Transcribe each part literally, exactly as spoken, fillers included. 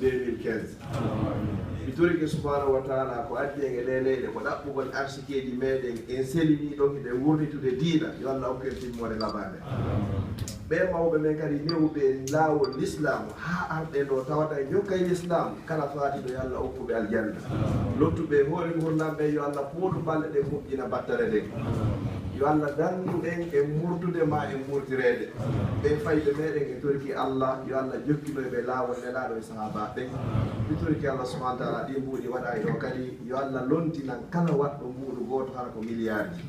deux mille quinze. Mi torike subhanahu wa taala ko addi en e ɗee leyɗe ko ɗaɓɓugol arsikeeji meɗen, en selini ɗon hiɗen wurnitude diina, yo Allah okku en timmoode laɓaande. Ɓee mawɓe men kadi newɓe laawol lislaamu haa arɗe ɗo tawata e jokkay lislaamu, kala faatiɗo yo Allah okku ɓe aljanna. Lottuɓe e hoore ngurndan ɓe yo Allah pooɗu balɗe ɗen, moƴƴina battane ɗen. Yo Allah danndu en e murtude ma e murtireede. Ɓee fayɓe meɗen e torki Allah, yo Allah jokkinoy ɓe laawol nelaaɗo e sahaabaaɓe ɓen. Mi torki Allah subhanahu wa taala ɗii mbuuɗi waɗaay ɗo kadi, yo Allah lontinan kala waɗɗo mbuuɗu gooto hara ko miliyaarji.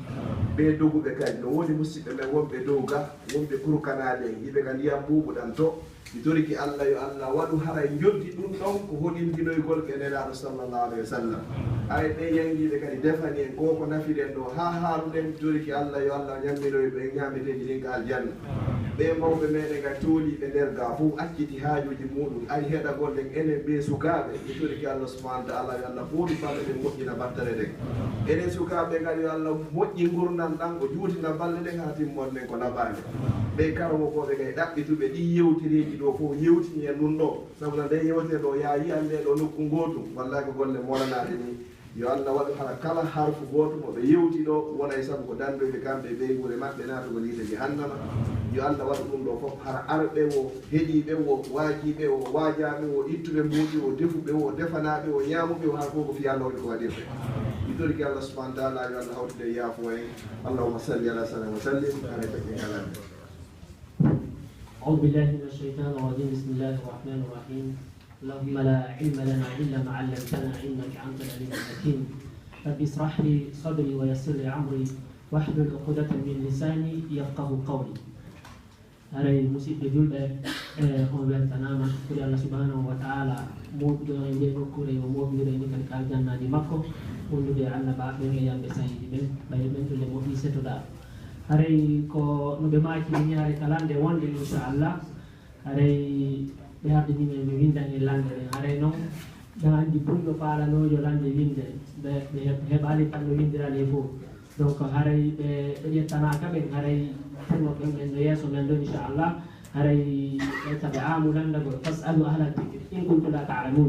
Ɓee doguɓe kadi, no woodi musiɓɓe men wonɓe dow ga, wonɓe kurkanaaɗe en, hiɓe ka ndiyam ɓuuɓuɗam to. Mi toriki Allah yo Allah waɗu haray njoddi ɗum ɗon ko hoɗindinoygol ɓe nelaaɗo sallallahu alayhi wa sallam. Ay ɓe yangiiɓe kadi defani en ko ko nafiren ɗo haa haaruɗen, mi toriki Allah yo Allah ñamminoy ɓe ñaameteeji ɗin ka aljanna. Ɓe mawɓe meɗen ga tooliiɓe nder ga fof acciti haajuuji muɗum ari heɗagol ɗen enen ɓe sukaaɓe, mi toriki Allah subhanahu wa taala yo Allah fooɗu balɗe ɗen moƴƴina battane ɗen. Enen sukaaɓe kadi yo Allah moƴƴi ngurndan ɗan o juutina balɗe ɗen haa timmoɗen ko laɓaande. Ɓe karamokooɓe kay ɗaɓɓituɓe ɗi yewtereeji ɗo fof yewtini en ɗum ɗo. Sabu no nde yewtere ɗo yaayi annde ɗo nokku ngootu, wallaahi ko golle molanaaɗe ni. Yo Allah waɗu hara kala harfu gooto mo ɓe yewti ɗo wona e sabu ko danndoyɓe kamɓe e ɓeynguure maɓɓe naatugol yiite jahannama. Yo Allah waɗu ɗum ɗo fof hara arɓe wo, heɗiiɓe wo, waajiiɓe wo, waajaaɓe wo, ittuɓe mbuuɗi wo, defuɓe wo, defanaaɓe wo, ñaamuɓe wo, hara fof ko fiyanooɓe ko waɗirɓe. Mi toriki Allah subhanahu wa taala yo Allah hawtude e yaafo en. Allahumma salli ala sallam wa sallim. Haray feƴƴe kala. أعوذ بالله من الشيطان الرجيم. بسم الله الرحمن الرحيم. اللهم لا علم لنا إلا ما علمتنا إنك أنت العليم الحكيم. رب اشرح لي صدري ويسر لي أمري واحلل عقدة من لساني يفقه قولي. Haray musiɓɓe julɓe, e on weltanaama kadi Allah subhanahu wa taala mooɓiɗo en ndee nokkuure yo mooɓinir en kadi ka aljannaaji makko wondude e annabaaɓe ɓen e yamɓe sahiiɗi ɓen ɓay ɓen ɗule moƴƴi setoɗaa. Haray ko no ɓe maakiri ni haray ka lannde wonde inchallah. Haray ɓe hardini men mi winndan e lannde nden haray noon ɓe anndi pullo faalanoojo lannde winnde ɓe ɓe heɓaali tan no winndiral he fof. Donc haray ɓe ɓe ƴettanaaka ɓen haray pullo ɓen ɓen no yeeso men ɗo inchallah. Haray ɓe taɓe aamu lanndagol fasalu ahla dicri in kuntum la taalamun.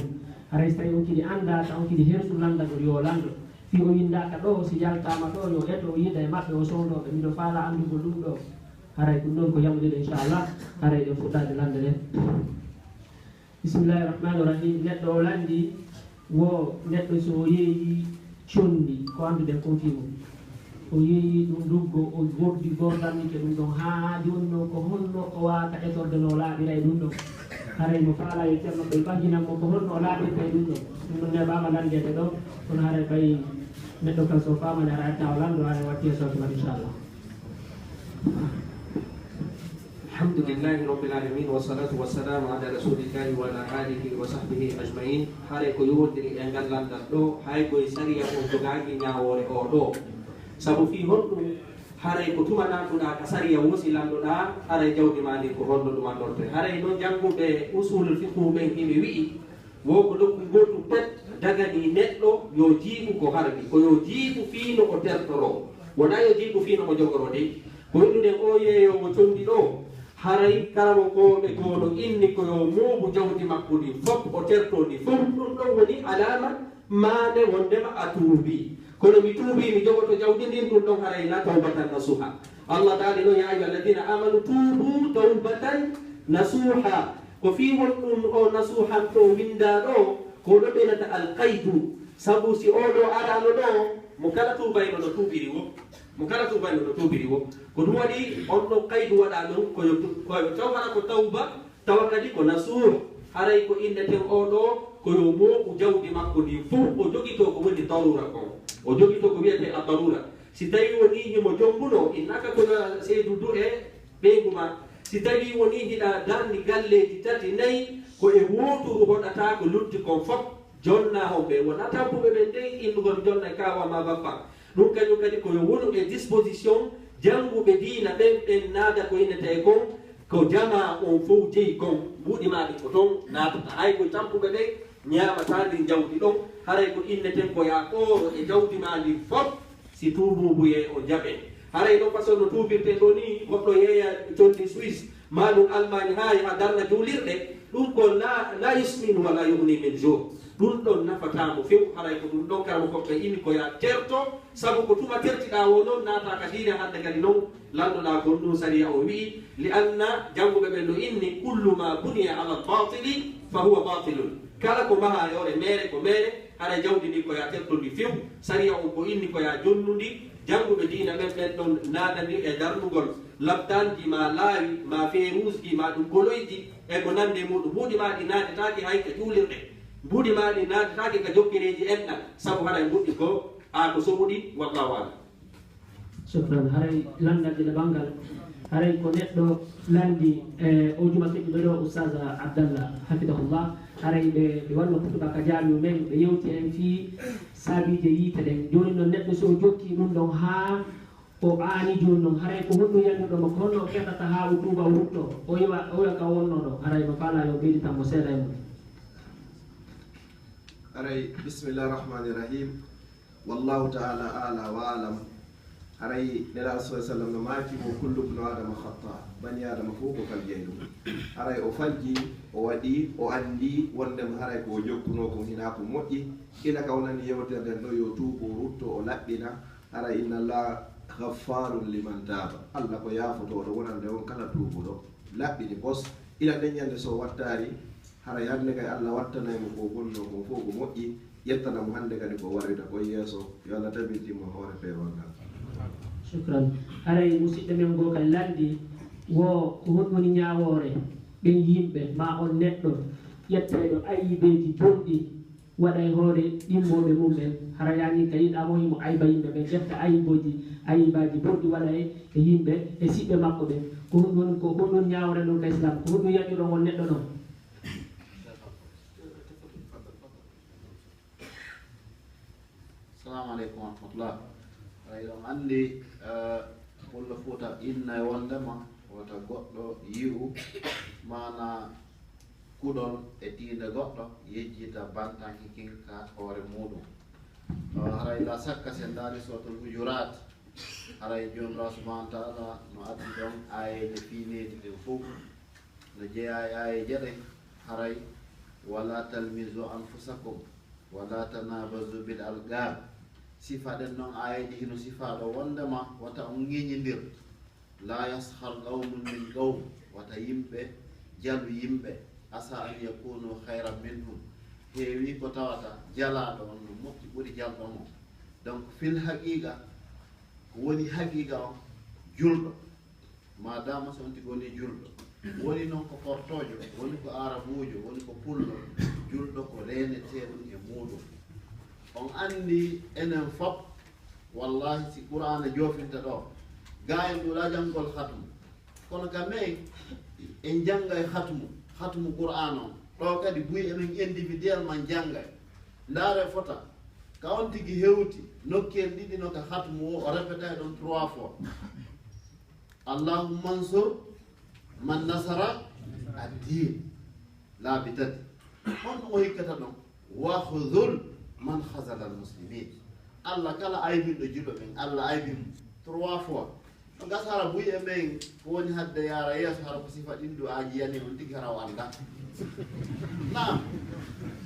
Haray so tawi on kadi anndaa taw on kadi hersu lanndagol yo lanndo. Fii o winndaaka ɗo si yaltaama ɗo yo eto o yiida e maɓɓe o soondo ɓe miɗo faala anndugol ɗum ɗo. Haray ɗum ɗon ko yamude inchallah. Haray ɗen fuɗɗaade lannde nden. Bismillahi rahmani rahim. Neɗɗo o lanndi wo neɗɗo so o yeeyi conndi ko annduɗen kon fii mum. O yeeyi ɗum luggo o wordi gordamike ɗum ɗon haa jooni noon ko honno o waawata etorde no laaɓira e ɗum ɗon. Haray mo faala yo ceerno ɓe ɓahinan mo ko honno o laaɓirta e ɗum ɗon. Ɗum ɗon neɓaama lanndeede ɗo kono haray ɓay neɗɗo kan so faamani ara etta o lanndo haray watti e sooto mat inchallah. Alhamdulillahi rabbil alamin wassalatu wassalamu ala rasulillahi wa ala alihi wa sahbihi ajmain. Haray ko yowondiri e ngal lanndal ɗo hay koye sariya o jogaaki ñaawoore o ɗo. Sabu fii honɗum? Haray ko tuma naatuɗaa ka sariya woo si lanndoɗaa haray jawdi maa ndin ko honno ɗum annortee. Haray non jannguɓe usulul fiqhu ɓen hiɓe wi'i Wo ko nokku ngootu pet daganii neɗɗo yo jiiɓu ko harmi, ko yo jiiɓu fii no o tertoroo, wonaa yo jiiɓu fii no o jogoroo dey. Ko wi'uɗen oo yeeyoowo conndi ɗoo, haray karamokooɓe goo no inni ko yo mooɓu jawdi makko ndin fof, o tertoo ndi fof. Ɗum ɗon woni alaama maande wonndema a tuubii. Kono mi tuubii mi jogoto jawdi ndin, ɗum ɗon haray na tawbatan nasuha. Allah daali non, yaa ayyuha alladina amanu tuubu tawbatan nasuha. Ko fii honɗum o nasuhan ɗo winndaa ɗoo, ko ɗo ɓeynata alqaydu. Sabu si oo ɗoo araano ɗoo, mo kala tuubayno no tuubiri wo. Mo kala tuubayno no tuubiri wo. Ko ɗum waɗi on ɗon qaydu waɗaa non, ko yo tu-, ko yo taw hara ko tawba, tawa kadi ko nasuh. Haray ko inneten oo ɗoo, ko yo mooɓu jawdi makko ndin fof, o jogitoo ko woni darura kon. O jogitoo ko wiyetee a darura. Si tawii wonii himo jombuno, innaka ko na seedu du e ɓeyngu maa. Si tawii wonii hiɗa darni galleeji tati, nayi, ko e wooturu hoɗataa ko lutti kon fof, jonnaa homɓe. Wonaa tampuɓe ɓen dey innugol jonna kaawa maa bappa. Ɗum kañum kadi ko yo wonu e disposition jannguɓe diina ɓen, ɓen naada ko innetee kon, ko jamaa on fof jeyi kon, mbuuɗi maa ɗin ko ton naatata. Hay ko tampuɓe ɓen ñaamataa ndin jawdi ɗon, haray ko inneten ko yaa ɓooro e jawdi maa ndin fof. Si tuubuubuyee o jaɓee. Haray non façon no tuubirtee ɗoo nii, goɗɗo yeeya conndi Suisse, maa ɗum Allemagne haa yaha darna juulirɗe, Ɗum ko la, la yusminu wa la yughni min ju'. Ɗum ɗon nafataa mo few, haray ko ɗum ɗon karamo koɓɓe inni ko ya terto, sabu ko tuma tertiɗaa wo noon naata ka diine hannde kadi noon lannoɗaa kon ɗum sariya o wi'i, li anna jannguɓe ɓen no inni, kullu ma buniya ala batili fa huwa batilun. Kala ko mahaa e hoore meere ko meere, haray jawdi ndi ko ya terto ndi few, sariya o ko inni ko ya jonnu ndi, jannguɓe diina ɓen ɓen ɗon naatani e darnugol labtanji ma laawi ma feeruusji ma ɗum goloyji, e ko nandi e muɗum. Mbuuɗi maa ɗi naatetaake hay ka juulirɗe. Mbuuɗi maa ɗi naatetaake ka jokkereeji enɗan, sabu haray mbuuɗi ko aa ko soɓuɗi, wallahu alam. Shukran. Haray lanndal ina ɓanngal. Haray ko neɗɗo lanndi e o juma keɓɓiɗo ɗo, Oustaz Abdallah, hafidahullah. Haray ɓe, ɓe wanno kutuba ka jaamiu men, ɓe yewti en fii saabiije yiite ɗen. Jooni noon neɗɗo so o jokki ɗum ɗon haa o aani jooni noon, haray ko honɗum yannuɗo mo, ko honno o ferdata haa o tuuba, o rutto, o iwa, o iwa ka wonnoɗo, haray no faalaa yo ɓeyditan mo seeɗa e mum. Haray, bismillah rahmani rahim. Wallahu ta'ala ala wa alam. Haray Nelaaɗo sallallahu alaihi wasallam no maaki mo, kullu ibnu adama khata, bani adama fof ko faljayɗo. Haray o falji, o waɗi, o anndi wondema haray ko o jokkunoo ko hinaa ko moƴƴi. Ila ka wonani yewtere nden ɗo, yo tuubu, o rutto, o laɓɓina. Haray inna Allah ghaffarun liman taaba. Allah ko yaafotooɗo wonande on kala tuubuɗo, laɓɓini bos. Ila nden ñande so wattaari, haray hannde kay Allah wattanay mo ko o bonnoo kon fof ko moƴƴi, ƴettana mo hannde kadi ko o warwita kon yeeso. Yo Allah tabintin mo hoore peewal ngal. Shukran. Haray musidɗo men goo kay lanndi wo ko honɗum woni ñaawoore ɓen yimɓe ma on neɗɗo ƴettayɗo ayibeeji bonɗi waɗa e hoore ɗimmooɓe mum en, hara yaani ka yiɗaa mo himo ayba yimɓe ɓen, ƴetta ayibooji, ayibaaji bonɗi waɗa e, e yimɓe, e siɓɓe makko ɓen. Ko honɗum woni, ko honɗum woni ñaawoore non ka Islam? Ko honɗum yaƴuɗon on neɗɗo non? Assalamu aleykum wa rahmatullah. Eɗon anndi, eh, Pullo Fuuta inna e wondema wota goɗɗo yi'u maana kuɗol e tiinde goɗɗo, yejjita bantanki kin ka hoore muuɗum. Eh, haray la sakka, si en ndaari Suratul Hujurat, haray Joomiraaɗo subhanahu wa ta'ala no addi ɗon aayeeje fiineeji ɗin fow. No jeyaa e aayeeje ɗen, haray, "Wala talmizu anfusakum, wala tanabazu bil alqab." Sifa ɗen non aayeeje hino sifaa ɗo wondema wota on ŋiñindir. "La yaskhar qawmun min qawm," wata yimɓe jalu yimɓe, "asa an yakunu khayran minhum." Heewi ko tawata jalaaɗo on no moƴƴi ɓuri jalɗo mo. Donc, fil haqiqa, ko woni haqiqa on, julɗo, madama so on tigi woni julɗo, woni non ko portoojo, woni ko arabuujo, woni ko pullo, julɗo ko reenetee ɗum e muuɗum. On anndi enen fop, wallahi, si Qur'aana joofinta ɗo, gaa en ɗuuɗaa janngol khatmu. Kono ka men, en janngay khatmu, khatmu Qur'aana on. Ɗo kadi buy emen individuellement janngay. Ndaare fota, ka on tigi hewti, nokkiyel ɗiɗi no ka khatmu o, o répétay ɗon trois fois. "Allahumma ansur man nasara ad-din." Laabi tati. Honɗum o hikkata ɗon? "Wakhdhul man khazala al-muslimin." Allah kala aybinɗo julɓe ɓen, Allah aybi mo trois fois. No gasa hara buy e men ko woni hadde yaara yeeso, hara ko sifa ɗin ɗo aji yani on tigi hara o annda. Naam.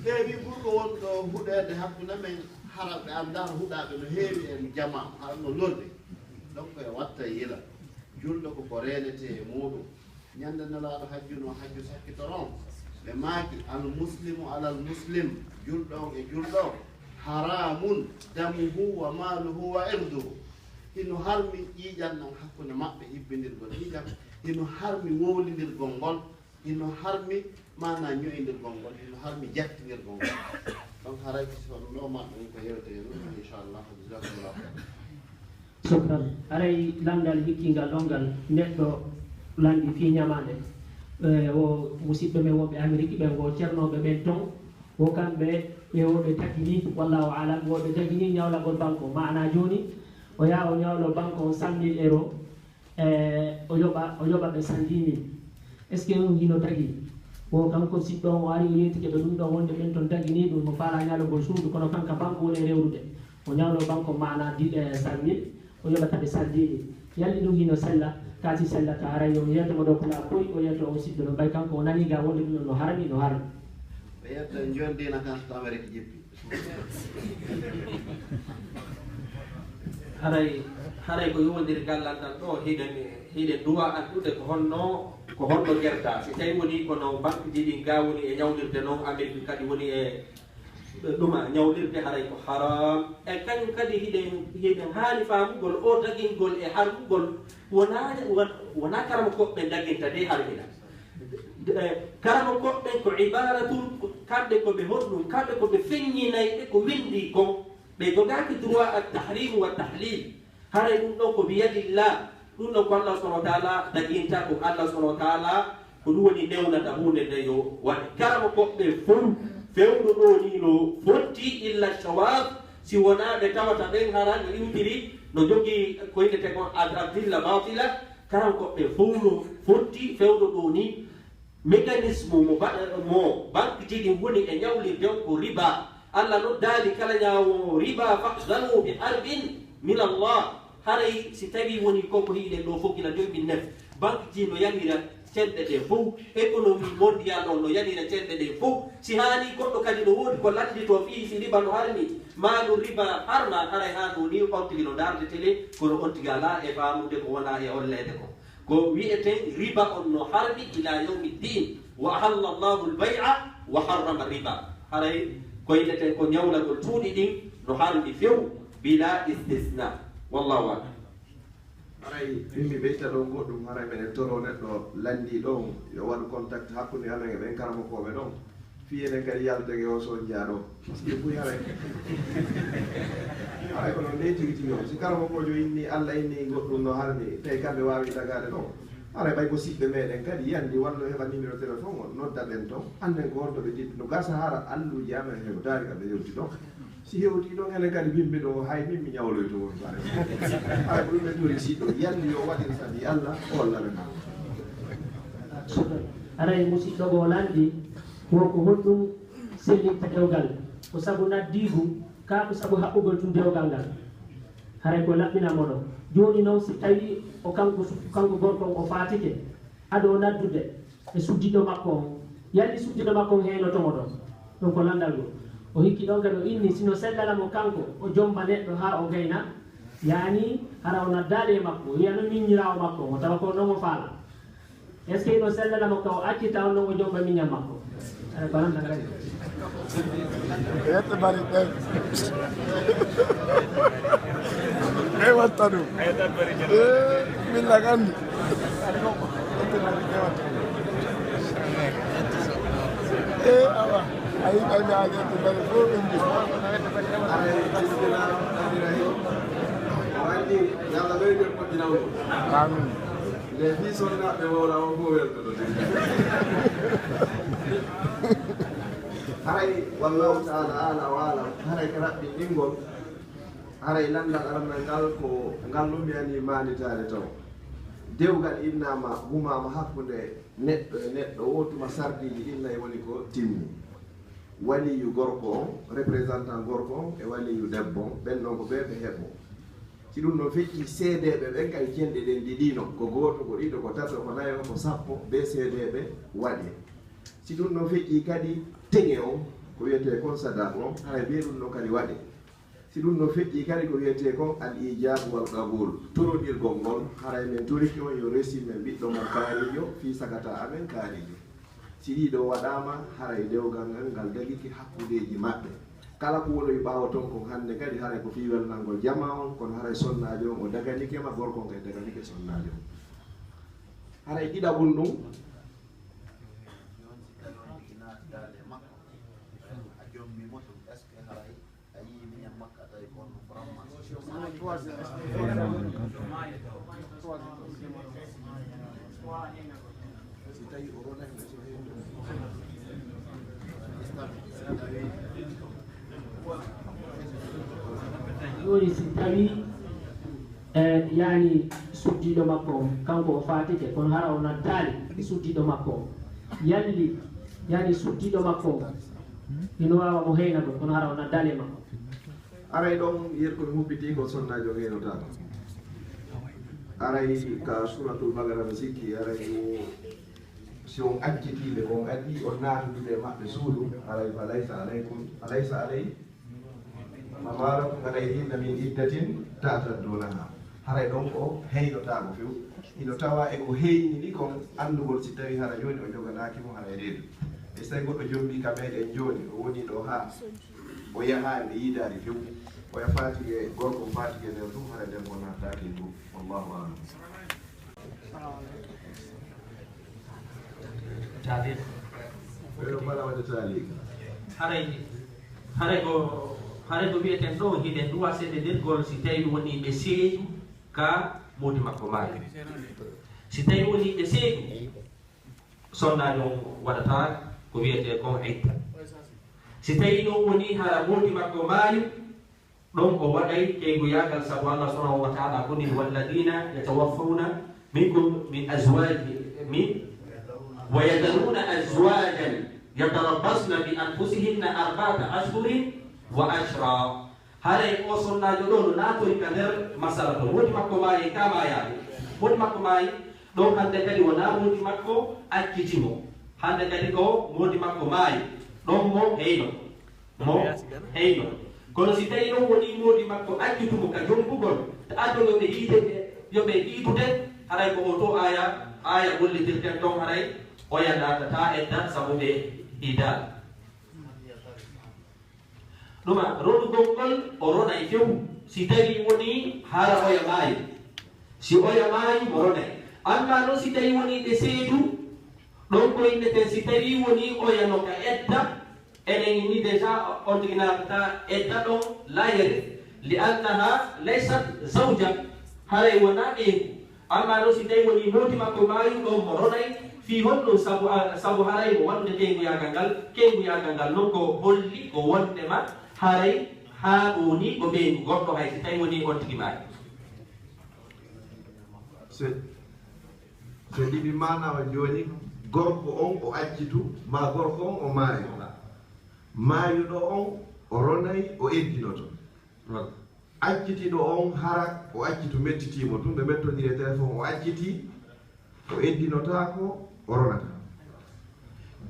Heewi ɓurɗo wonɗo huɗeede hakkunde men, hara ɓe annda huɗaaɓe no heewi en jama, hara no lorri. Donc, e watta yila. Julɗo ko ko reenetee e muuɗum. Ñande Nelaaɗo hajjuno hajju sakkitoron, ɓe maaki, "Al muslimu alal muslim," julɗo on e julɗo on, "haramun damuhu wa maluhu wa irduhu." Hino harmi ƴiiƴan non hakkunde maɓɓe, hibbindirgol ƴiiƴan, hino harmi wowlindirgol ngol, hino harmi maanaa ño'indirgol ngol, hino harmi jattinirgol ngol. Donc, haray ko si ɗum ɗo man ɗum ko yewte e ɗum, inchallah. Jazakumullahu khairan. Shukran. Haray lanndal hikkingal ɗon ngal neɗɗo lanndi fii ñamaande. Eh, o musidɓe men wonɓe Amerique ɓen, o cernooɓe ɓen ton, o kamɓe ɓe o ɓe tagini, wallahu alam, o ɓe tagini ñawlagol banko. Maanaa jooni, o yaha o ñawlo banko on cent mille euros, eh, o yoɓa, o yoɓa ɓe cent dix mille. Est-ce que ɗum hino tagi? Bon, kanko siɗɗo on o ari, o yewtike ɓe ɗum ɗon, wonde ɓen ton tagini ɗum, mo faala ñalogol suudu, kono kanka banque woni rewrude. O ñawlo banque maana di, eh, cent mille, o yoɓata ɓe cent dix mille. Yalli ɗum hino sella? Kasi sellata haray yo yeeto mo ɗo pula koy o yeeto o siddo no bay kanko o nani ga wonde ɗum no harmi no harmi. Ɓe yetta jonde na kan to Amerique jippi. Haray haray ko yowondiri gallal ngal ɗo hiɗen hiɗen duwa anndude ko honno ko honno gerta si tawi woni kono banque ji ɗin ga woni e ñawlirde noon Amerique kadi woni e ɗuma ñawlirde haray ko haram e kañum kadi hiɗen hiɗen haali faamugol o dagingol e harmugol wona wona karama koɓɓe daginta de harmina. Karama koɓɓen ko ibaratun kamɓe ko ɓe honɗum kamɓe ko ɓe feññinayɓe ko windi kon ɓe jogaki droit at tahrimu wa tahlil. Haray ɗum ɗon ko biyadillah. Ɗum ɗon ko Allah subhanahu wa taala daginta ko Allah subhanahu wa taala ko ɗum woni newnata hunde nde yo waɗe kala mo koɓɓe fof. Fewndo ɗo ni no fotti illa shawab si wona ɓe tawata ɓen hara no iwtiri no jogi ko innete kon adilla batila. Kala mo koɓɓe fof no fotti fewndo ɗo ni mécanisme mo baɗa mo banque ji ɗin woni e ñawlirde on ko riba. Allah noddaali kala ñaawo riba fahzanu bi harbin min Allah. Haray si tawi woni koko hiɗen ɗo fof gila deux mille neuf banque ji no yanira cenɗe ɗe fof économie mondial on no yanira cenɗe ɗe fof si haali goɗɗo kadi no woodi ko lanndito fii si riba no harmi ma ɗum riba harma haray ha ɗo ni on tigi no darde télé kono on tigi ala e faamude ko wona e holleede ko ko wi'eten riba on no harmi ila yawmi ddin wa ahalla llahu lbay'a wa harrama riba. Haray ko inneten ko ñawlagol cuuɗi ɗin no harmi few bila istisna. Wallahu alam. Haray min mi ɓeyta ɗon goɗɗum haray meɗen toro neɗɗo lanndi ɗon yo waɗu contact hakkunde amen e ɓen karamokooɓe ɗon. Fii enen kadi yaltege o so on jaaɗo. Parce que buy haray haray ko noon ley tigi tigi on si karamokoojo inni allah inni goɗɗum no harmi tawi kamɓe waawi dagaade ɗon. Haray ɓay ko siɓɓe meɗen kadi yandi wallo heɓa numéro téléphone on nodda ɓen ton annen ko honto ɓe tippi no gasa hara alluuji amen hewtaari ka ɓe hewti ɗon. Si hewti ɗon enen kadi bimbi ɗo hay min mi ñawloyto won bare. Hay ko ɗum ɓe turi siɗɗo yandi yo waɗir sabi allah o walla ɓe ma. Haray musiɗɗo goo lanndi ko ko honɗum sellinta dewgal ko sabu naddiigu kaa ko sabu haɓɓugol tun dewgal ngal. Haray ko laɓɓina moɗo jooni noon si tawii o kanko kanko gorko on o faatike ado o naddude e suddiɗo makko on yalli suddiɗo makko on heynoto mo ɗon. Ɗum ko lanndal ngol o hikki ɗon kadi o inni sino sellana mo kanko o jomba neɗɗo haa o gayna. Yaani hara o naddaali e makko o wiya noon miññiraawo makko on o tawa ko noon o faala. Est-ce que ino sellana mo ka o accita on non o jomba miñam makko? Aɗa balanta kadi. Yette bari ɓen. E watta ɗum. E min lagandi. E awa. Ayi ɓayde a yette bari fof ɓen mbi. Ay bismillah. Wandi yalla ɓeyden moƴƴinawgo. Amin. Nde fii sonnaaɓe wowla o fof weltoto. Haray wallahu taala ala wa alam haray ko raɓɓinɗingol haray lanndal arannal ngal ko ngal lumyani maanditaade taw dewgal innama humama hakkunde neɗɗo e neɗɗo wotuma sardiiji ɗin nayi woni ko timmi. Waliyu gorko on représentant gorko on e waliyu debbo on ɓen ɗon ko ɓe ɓe heɓo. Si ɗum ɗon feƴƴi seedeeɓe ɓen kay cenɗe ɗen ɗiɗino ko gooto ko ɗiɗo ko tato ko nayo ko sappo be seedeeɓe waɗe. Si ɗum ɗon feƴƴi kadi teŋe on ko wiyetee kon sadak on haray be ɗum ɗon kadi waɗe. Si ɗum ɗon feƴƴi kadi ko wiyetee kon al ijabu wal qabul torondirgol ngol haray men toriki on yo resi men ɓiɗɗo mon kaarijo fii sagata amen kaarijo. Si ɗiɗo waɗaama haray dewgal ngal ngal dagike hakkundeeji maɓɓe. Kala ko wonoyi ɓaawo ton kon hannde kadi haray ko fii welnangol jamaa on kono haray sonnaajo on o daganike ma gorko on kay daganike sonnaajo on. Haray ɗiɗaɓun ɗum. Jooni si tawi on tigi naati daande e makko a jommi mo ɗum est ce que haray a yii miñam makko a tawi ko honno ko ramma. Si tawi o ronay mo so heewi. Jooni si tawi e yaani suddiiɗo makko on kanko o faatike kono hara o naddaali suddiiɗo makko on yalli yaani suddiiɗo makko on ino waawa mo heynagol kono hara o naddaali e makko. Aray ɗon yerko mi hubbiti ko sonnaajo ngeynotaako. Aray ka Suratul Baqara no sikki, aray o, si on accitiiɓe, on addi, on naatudude e maɓɓe suudu, aray fa laysa alaykum, fa laysa alay, fa ma lakum alayhinna min iddatin ta'taddunaha. Haray ɗon o heynotaako few. Hino tawa e ko heynini kon anndugol si tawi hara jooni o joganaaki mo hara e reedu. E si tawi goɗɗo jombii ka meɗen jooni, o woni ɗo haa o yahaani, ɓe yiidaali few. Oya faatike, gorko faatike nder ɗum, hara nder ko naataaki ɗum. Wallahu a'lam. Taaliq. Ɓe ɗo mbaɗa waɗde taaliq. Haray, haray ko, haray ko wiyeten ɗo, hiɗen ɗuwa seededirgol si tawi woni ɓe seedu ka moodi makko maayi. Si tawi woni ɓe seedu, sonnaajo on waɗata ko wiyetee kon idda. Si tawi ɗum woni hara moodi makko maayi, ɗon o waɗay keynguyagal, sabu Allah subhanahu wa ta'ala koni, "Walladina yatawaffawna minkum min azwaji-, min, wa yadharuna azwajan yatarabbasna bi anfusihinna arba'ata ashhurin wa ashra." Haray o sonnaajo ɗo no naatori ka nder masala to. Moodi makko maayi, ka maayaali. Moodi makko maayi, ɗon hande kadi wonaa moodi makko acciti mo. Hande kadi ko moodi makko maayi. Ɗon mo heyno. Mo heyno. Kono si tawi ɗon woni moodi makko accutu mo ka jombugol, ta addo yo ɓe yiide, yo ɓe yiidude, haray ko o to aya, aya gollitirten ton, haray oya naatata edda sabu ɓe iida. Ɗuma, ronugol ngol, o ronay few, si tawi woni hara oya maayi. Si oya maayi, mo ronay. Amma non si tawi woni ɓe seedu, ɗon ko inneten si tawi woni oya no ka edda, enen inni déjà on tigi naatata edda ɗon, la yarith, li annaha laysat zawja, haray wonaa ɓeyngu. Amma non si tawi woni moodi makko maayu ɗon mo ronay, fii honɗum? Sabu, a, sabu haray mo waɗude keynguyagal ngal, keynguyagal ngal non ko holli ko wondema haray haa ɗo ni ko ɓeyngu goɗɗo hay si tawi woni on tigi maayi. Se, se ɗiɓi maana o jooni, gorko on o accitu, ma gorko on o maayo. Maayuɗo on o ronay, o eddinoto. Accitiiɗo on hara o accitu mettitii mo tun, ɓe mettondirii e téléphone, o accitii, o eddinotaako, o ronataa.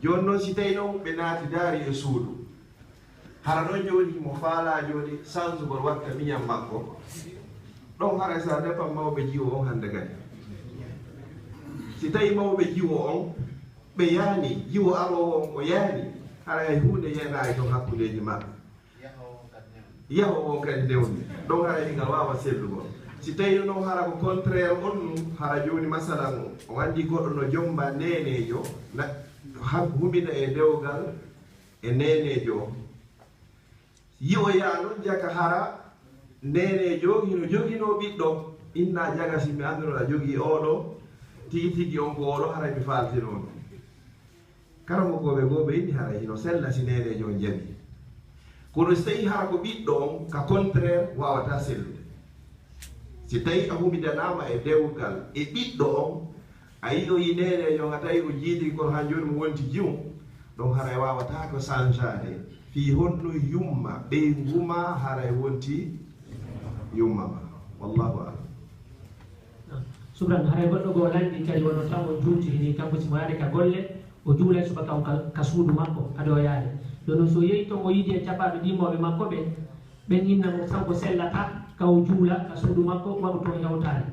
Jooni non si tawi non ɓe naati daari e suudu, hara non jooni mo faalaa jooni sansugol watta miñan makko, ɗon haray ça dépend mawɓe jiwo on hande kadi. Si tawi mawɓe jiwo on ɓe yaani, jiwo aloowo on o yaani, haray hay huunde yeenaali ton hakkundeeji maɓɓe. Yaho on kadi newni. Ɗon hara e ngal waawa sellugol. Si tawi noon hara ko contraire on nu, hara jooni masalan o, o anndi goɗɗo no jomba neeneejo, na, ha, humida e dewgal e neeneejo on. Yi'oyaa noon jaka hara neeneejo hino joginoo ɓiɗɗo, inna jaga si mi anndunoo a jogii ooɗo, tigi tigi on ko ooɗo, hara mi faaltinoo ɗum. Karamokooɓe goo ɓe inni haray hino sella si neeneejo on jaɓi. Kono si tawii hara ko ɓiɗɗo on, ka contraire waawataa sellude. Si tawii a humidanaama e dewgal e ɓiɗɗo on, a yi'oyi neeneejo on, a tawi o jiidi kono haa jooni mo wonti jiwo, ɗon haray waawataa ko sanjaade. Fii honno yumma ɓeyngu maa haray wonti yumma maa. Wallahu a'lam. Subran, haray goɗɗo goo lanndii kadi wano tan on juultiri nii, kanko si mo yaade ka golle, o juulay subaka on ka, ka suudu makko, hade o yaade. Jooni non si o yehi ton, o yiidi e capaaɓe ɗimmooɓe makko ɓen, ɓen inna mo kanko sellataa ka o juula ka suudu makko, waɗu ton hewtaade.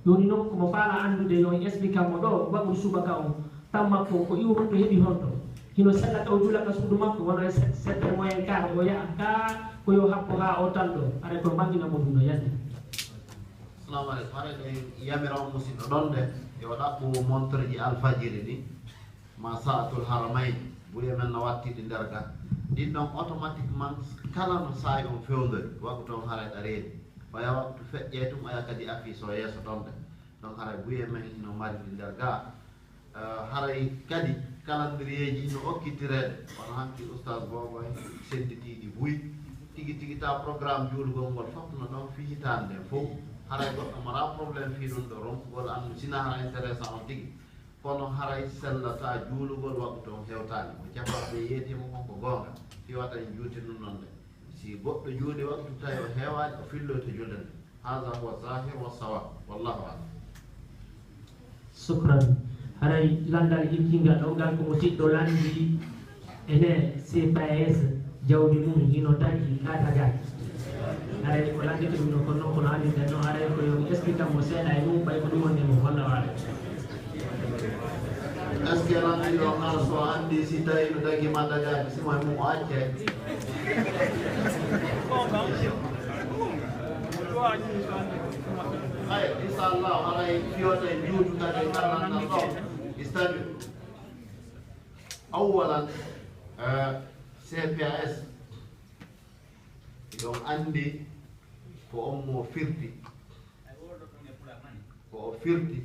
Jooni non, ko mo faalaa anndude, yo on explique mo ɗoo, waɗu subaka on, tan makko, ko iwo honto heɓi honto. Hino sella ka o juula ka suudu makko, wano e se-, sept heures moins quart, o yaha ka, ko yo happo haa o tan ɗoo, haray ko mangina mo ɗum no yande. Assalamu aleykum. Haray ɗen yamira on musidɗo ɗon de, yo ɗaɓɓu montre ji alfajiri ɗin, ma sa'atul haramayn, buye men no watti ɗi nder ga. Ɗin ɗon automatiquement, kala no saa'i on fewndori, waɗu ton haray ɗa reeni. Oya waɗtu feƴƴee tun, oya kadi affiche o yeeso ɗon de. Ɗon haray buye men no mari ɗi nder ga. Eh, haray kadi, calendrier ji no okkitireede, wano hanki Oustaz Bobo en sennditi ɗi buy. Tigi tigi ta programme juulugol ngol fof no ɗon fii hitaande nden fof. Haray goɗɗo mara problème fii ɗum ɗo ronkugol anndu, sina hara intéressant on tigi. Kono haray sellataa juulugol waɗu toon hewtaani. Ko cappanɗe yeeti mo kon ko goonga. Fii wata en juuti ɗum noon de. Si goɗɗo juuli waktu tawi o heewaani, o filloyto julde nde. Haza huwa zahir wa sawab. Wallahu a'lam. Sukran. Haray lanndal ikkingal ɗon ngal ko mo siɗɗo lanndi ene C P A S jawdi mum hino takki ka tagaaki. Haray ko lanndito ɗum ɗo kono noon kono anndi nden noon haray ko yo mi explique mo seeɗa e mum ɓay ko ɗum woni mo holla waale. Est-ce que lanndi ɗo ngal so anndi si tawi no dagi ma dagaaki simo e mum o accay? Ay, inshallah, haray fiyote juutu kadi e ngal lanndal ɗo. Istadi. Awwalan, eh, C P A S, iɗon anndi ko on mo firti. Ko o firti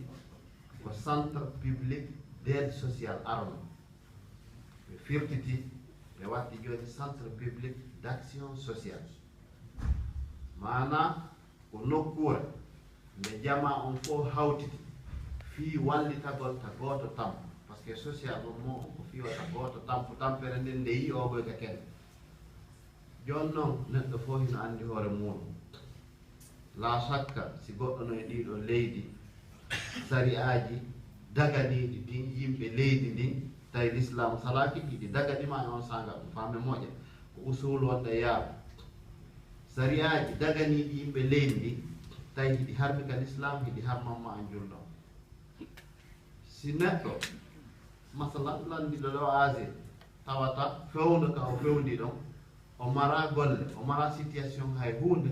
ko Centre Public d'Aide Sociale Arno. Ɓe firtiti, ɓe watti jooni Centre Public d'Action Sociale. Maana ko nokkuure nde jamaa on fof hawtiti fii wallitagol ka gooto tampu. Parce que social ɗum mo on ko fii wata gooto tampu, tampere nden nde yi'ogoy ka kene. Jooni noon, neɗɗo fof hino anndi hoore muuɗum. Laa shakka, si goɗɗo no e ɗiɗo leydi, sari'aaji daganiiɗi ɗin yimɓe leydi ndin, tawi Lislaam salaaki ɗi, ɗi dagani ma e on saanga ɗum, faame moƴƴa, ko usuul wonde yaaɓe. Sari'aaji daganiiɗi yimɓe leydi ndin, tawi hiɗi harmi ka Lislaam, hiɗi harmamma an julɗo. Si neɗɗo, masalan, landiɗo ɗo Asie, tawata fewndo ka o fewndi ɗon, o mara golle, o mara situation hay huunde,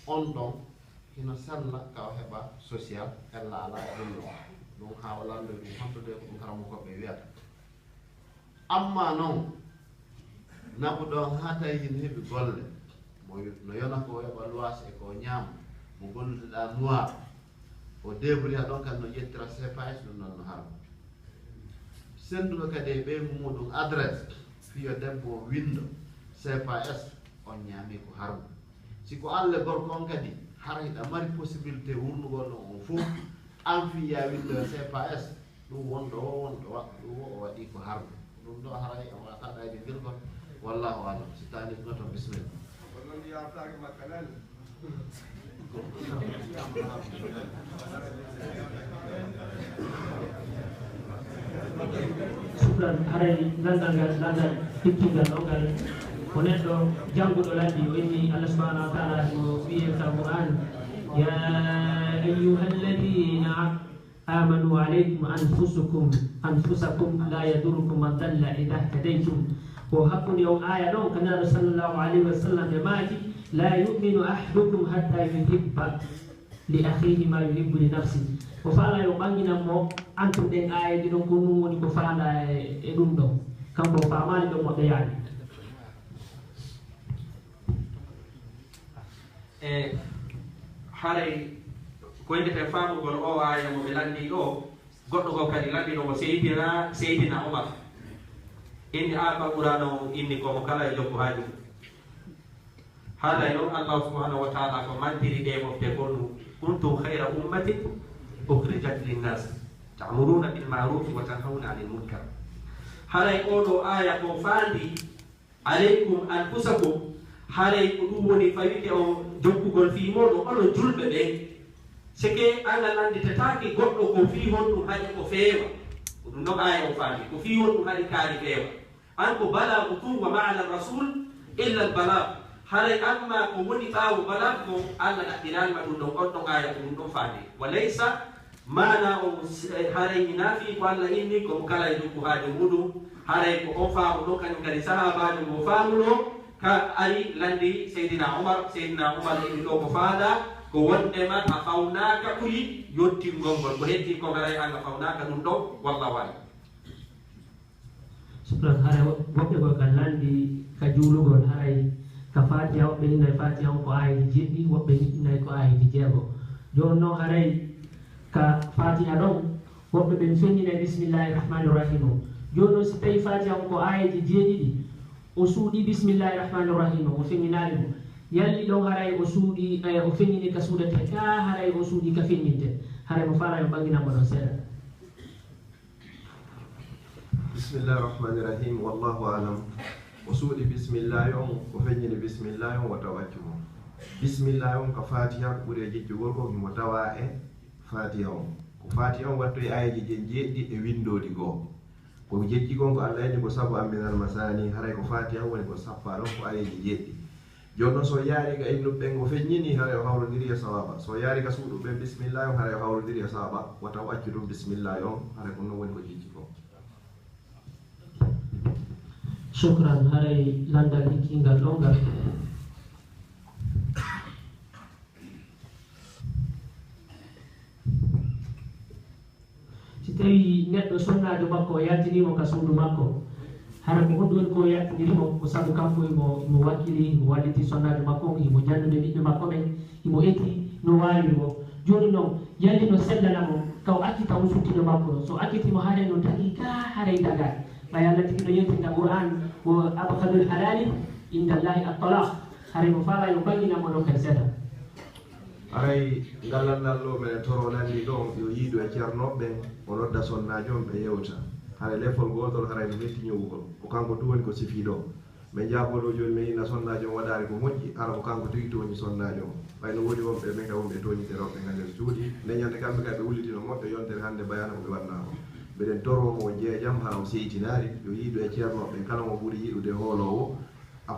on ɗon hino sella ka o heɓa social, ella alaa e ɗum ɗon. Ɗum haa o landoy ɗum honto de ko ɗum karamokooɓe wiyata. Amma noon, naɓuɗo on haa tawi hino heɓi golle, mo yo-, no yona ko o heɓa luwaas e ko o ñaama, mo gollude ɗaa noir, o débrouilla ɗon kan no ƴettira C P A S, ɗum ɗon no harmi. Sennduɗo kadi e ɓeyngu muuɗum adresse, fiyo debbo o winndo C P A S, on ñaami ko harmi. Si ko Alla gorko on kadi, hara hiɗa mari possibilité wurnugol ɗon on fof, an fii yaa winndo C P A S, ɗum wonɗo o, wonɗo waɗɗo ɗum o, o waɗi ko harmi. Ɗum ɗo haray o waɗata ɗayde ngirgol. Wallahu alam. Si taani no to, bismillah. Sukran, haray lanndal ngal, lanndal hikkingal ɗo ngal, ko neɗɗo jannguɗo lanndi, o inni Allah subhanahu wa ta'ala mo wi'i e ka Qur'an, "Ya ayyuhalladhina amanu alaykum anfusukum, anfusakum la yadurrukum man dalla idha ihtadaytum." Ko hakkunde on aaya ɗon, ka Nulaaɗo sallallahu alayhi wa sallam ɓe maaki, "La yu'minu ahadukum hatta yuhibba li akhihi ma yuhibbu li nafsi." O faala yo ɓanginan mo antum ɗen aayeeji ɗon, ko ɗum woni ko faala e, e ɗum ɗon. Kanko o faamaali ɗon moƴƴo yaani. E haray ko yiɗeten faamugol o aaya mo ɓe lanndii ɗo, goɗɗo goo kadi lanndii ɗo mo Seydina, Seydina Umar. Inni aaya Qur'aana o inni ko mo kala e jokku haaju. Haray noon, Allah subhanahu wa ta'ala ko mantiri ɗee mofte ko ɗum, "Kuntum khayra ummatin ukhrijat linnas, ta'muruna bil ma'rufi wa tanhawna anil munkar." Haray oo ɗoo aaya ko faandi, "Alaykum anfusakum." Haray ko ɗum woni fawike o jokkugol fii mooɗon, onon julɓe ɓen. Seke an a lannditataake goɗɗo ko fii honɗum haɗi ko feewa. Ko ɗum ɗon aaya o faandi, ko fii honɗum haɗi kaari feewa. An ko balaagu tun, wa ma ala rasul illa al balaagu. Haray amma ko woni ɓaawo balaagu ko Allah ɗaɓɓiraali ma ɗum ɗon, on ɗon aaya ko ɗum ɗon faandi. Wa laysa maana o, haray hinaa fii ko Allah inni ko mo kala e jokku haaju muuɗum. Haray ko on faamu ɗon kañum kadi sahaabaajo mo faamuno ka ari lanndi Seydina Umar. Seydina Umar inni ɗo ko faanda ko wondema a fawnaaka ɓuri yottingol ngol. Ko heddii ko haray an a fawnaaka ɗum ɗon. Wallahu a'lam. Sukran, haray wo-, woɓɓe goo ka lanndi ka juulugol, haray ka Faatiha, woɓɓe innay Faatiha on ko aayeeji jeeɗiɗi, woɓɓe innay ko aayeeji jeego. Jooni noon haray ka Faatiha ɗon, woɓɓe ɓen feññinay Bismillahi Rahmani Rahim o. Jooni noon si tawii Faatiha on ko aayeeji jeeɗiɗi, o suuɗii Bismillahi Rahmani Rahim o, o feññinaali mo. Yalli ɗon haray o suuɗii, eh, o feññini ka suuɗetee, kaa haray o suuɗii ka feññintee. Haray mo faala yo ɓanginan mo ɗon seeɗa. Bismillahi rahmani rahim. Wallahu alam. O suuɗi bismillahi on, o feññini bismillahi on, o tawa accu mo. Bismillahi on ka Fatiha ko ɓuri e jiccugol ko himo tawa e Fatiha on. Ko faati on wattoyi ayeeje je jeeɗiɗi e winndooji goo. Ko jejji kon ko Allah yani ko sabu an minal masaani, haray ko faati an woni ko sappa ɗon ko ayeeje jeeɗiɗi. Jooni non so yaari ka innuɓe ɓen o feññini, haray o hawrondiri e sawaaba. So yaari ka suuɗuɓe ɓen bismillaahi on, haray o hawrondiri e sawaaba. Wata o accu ɗum bismillaahi on, haray ko non woni ko jejji kon. Shukran, haray lanndal hikkingal ɗon ngal. Si tawi neɗɗo sonnaajo makko o yaltini mo ka suudu makko, hara ko honɗum woni ko yaltiniri mo? Ko sabu kanko imo imo wakkili, imo walliti sonnaajo makko on, imo jannude ɓiɓɓe makko ɓen, imo eti no waawiri mo. Jooni non, yalli no sellana mo ka o accita usuttiiɗo makko ɗon? So acciti mo, haray no tagi ka, haray daga. Ɓay Allah tigi no yewtinta Qur'an, wo abghadul halali inda Allahi at-talaq. Haray mo faala yo bangina mo ɗon kadi seeɗa. Haray ngal lanndal ɗoo, minen toro lanndi ɗon yo yiidu e ceernooɓe ɓen, o nodda sonnaajo on ɓe yewta. Haray lefol gootol haray no metti ñowugol. Ko kanko tun woni ko sifii ɗoo. Min jaaboo ɗoo jooni min inna sonnaajo on waɗaali ko moƴƴi, hara ko kanko tigi tooñi sonnaajo on. Ɓay no woodi wonɓe e men kay wonɓe e tooñintereeɓe ɓen ka nder cuuɗi. Nden ñannde kamɓe kay ɓe wullitino moƴƴo yontere hannde bayaana ko ɓe waɗnaa kon. Miɗen toroo mo o jeejam hara o seytinaali, yo yiidu e ceernooɓe ɓen kala mo ɓuri yiɗude hooloowo.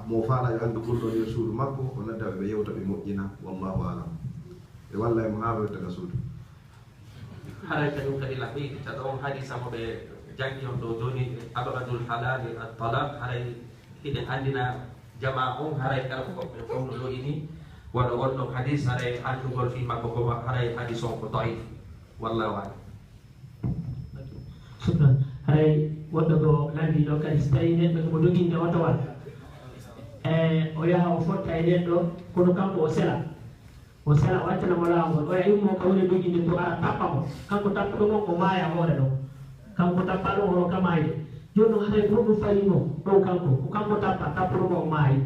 Mo faala yo anndu ɓurɗo nder suudu makko, o nodda ɓe, ɓe yewta, ɓe moƴƴina. Wallaahu a'lam. Ɓe walla e mo haa o yotta ka suudu. Haray kañum kadi la ɓeydita ɗon hadiisa mo ɓe janngi on ɗoo jooni, abghadul halali at-talaq. Haray hiɗen anndina jamaa on, haray kala ko ɓe fow no lo'ini waɗa on ɗon hadiis, haray anndugol fii makko ko haray hadiis on ko da'if. Wallaahu a'lam. Shukran. Haray woɗɗo ko lanndii ɗoo kadi, si tawii neɗɗo himo doginde otowal, e o yaha o fotta e neɗɗo, kono kanko o sela, o sela, o accana mo laawol, oya immo ka woni doginde to ara tappa mo. Kanko tappuɗo mo, o maaya hoore ɗon. Kanko tappaaɗo on, hono ka maayde. Jooni non, haray ko honɗum fayi mo ɗon kanko? Ko kanko tappa, tappuɗo mo, o maayi.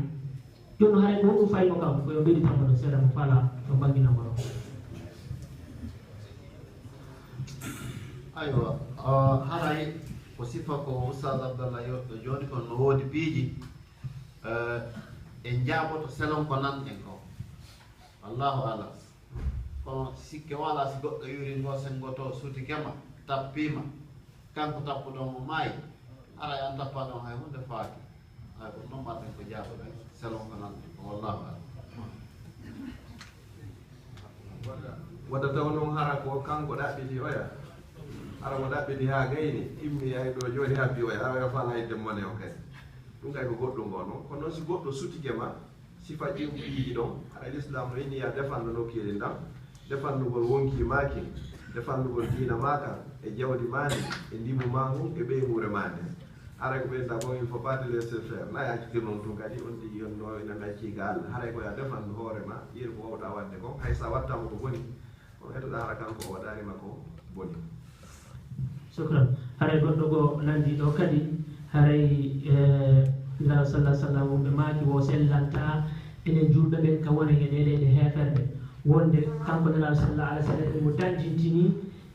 Jooni non, haray ko honɗum fayi mo kanko? Ko yo ɓeyditan mo ɗon seeɗa, mo faala, yo bangina mo ɗon. Aywa, haray ko sifa ko Oustaz Abdallah yoɓɗo jooni kon, no woodi piiji en njaaboto selon ko nan en ko. Allahu alam. Kono sikke wala si goɗɗo yuri ngo sengoto sutike ma, tappima, kanko tappuɗo mo maayi, haray an tappaɗo hay hunde faaki. Hay ɗum noon mbaɗen ko jaaboɗen selon ko nan en ko. Wallahu alam. Wata taw noon hara ko kanko ɗaɓɓiti oya, hara mo ɗaɓɓiti haa gayni, immi ay ɗo jooɗi habbi oya, hara oya fala hedde mone o kadi. Ɗum kay ko goɗɗum ngo noon. Kono noon si goɗɗo sutike ma, sifa ƴeew piiji ɗon, hara l'islam no inni ya defanno nokkeeli ndan, defannugol wonki maakin, defannugol diina maakan, e jawdi maani, e ndimu maa ngun, e ɓeymuure maa nden. Haray ko ɓeyda kon, il faut pas te laisser faire. Na yaakitir noon tun kadi, on tigi on no ina nacci ga Allah. Haray ko ya defanno hoore ma, yeru ko wawɗa wadde kon, hay sa wattama ko boni, kono etoɗa hara kanko o waɗaali ma ko boni. Shukran. Haray goɗɗo goo lanndii ɗoo kadi, haray Nelaaɗo sallallaahu alayhi wa sallam wonɓe maaki wo sellanta enen juulɓe ɓen ka wona e ɗee leyɗe heeferɓe. Wonde kanko Nelaaɗo sallallaahu alayhi wa sallam emo danjintini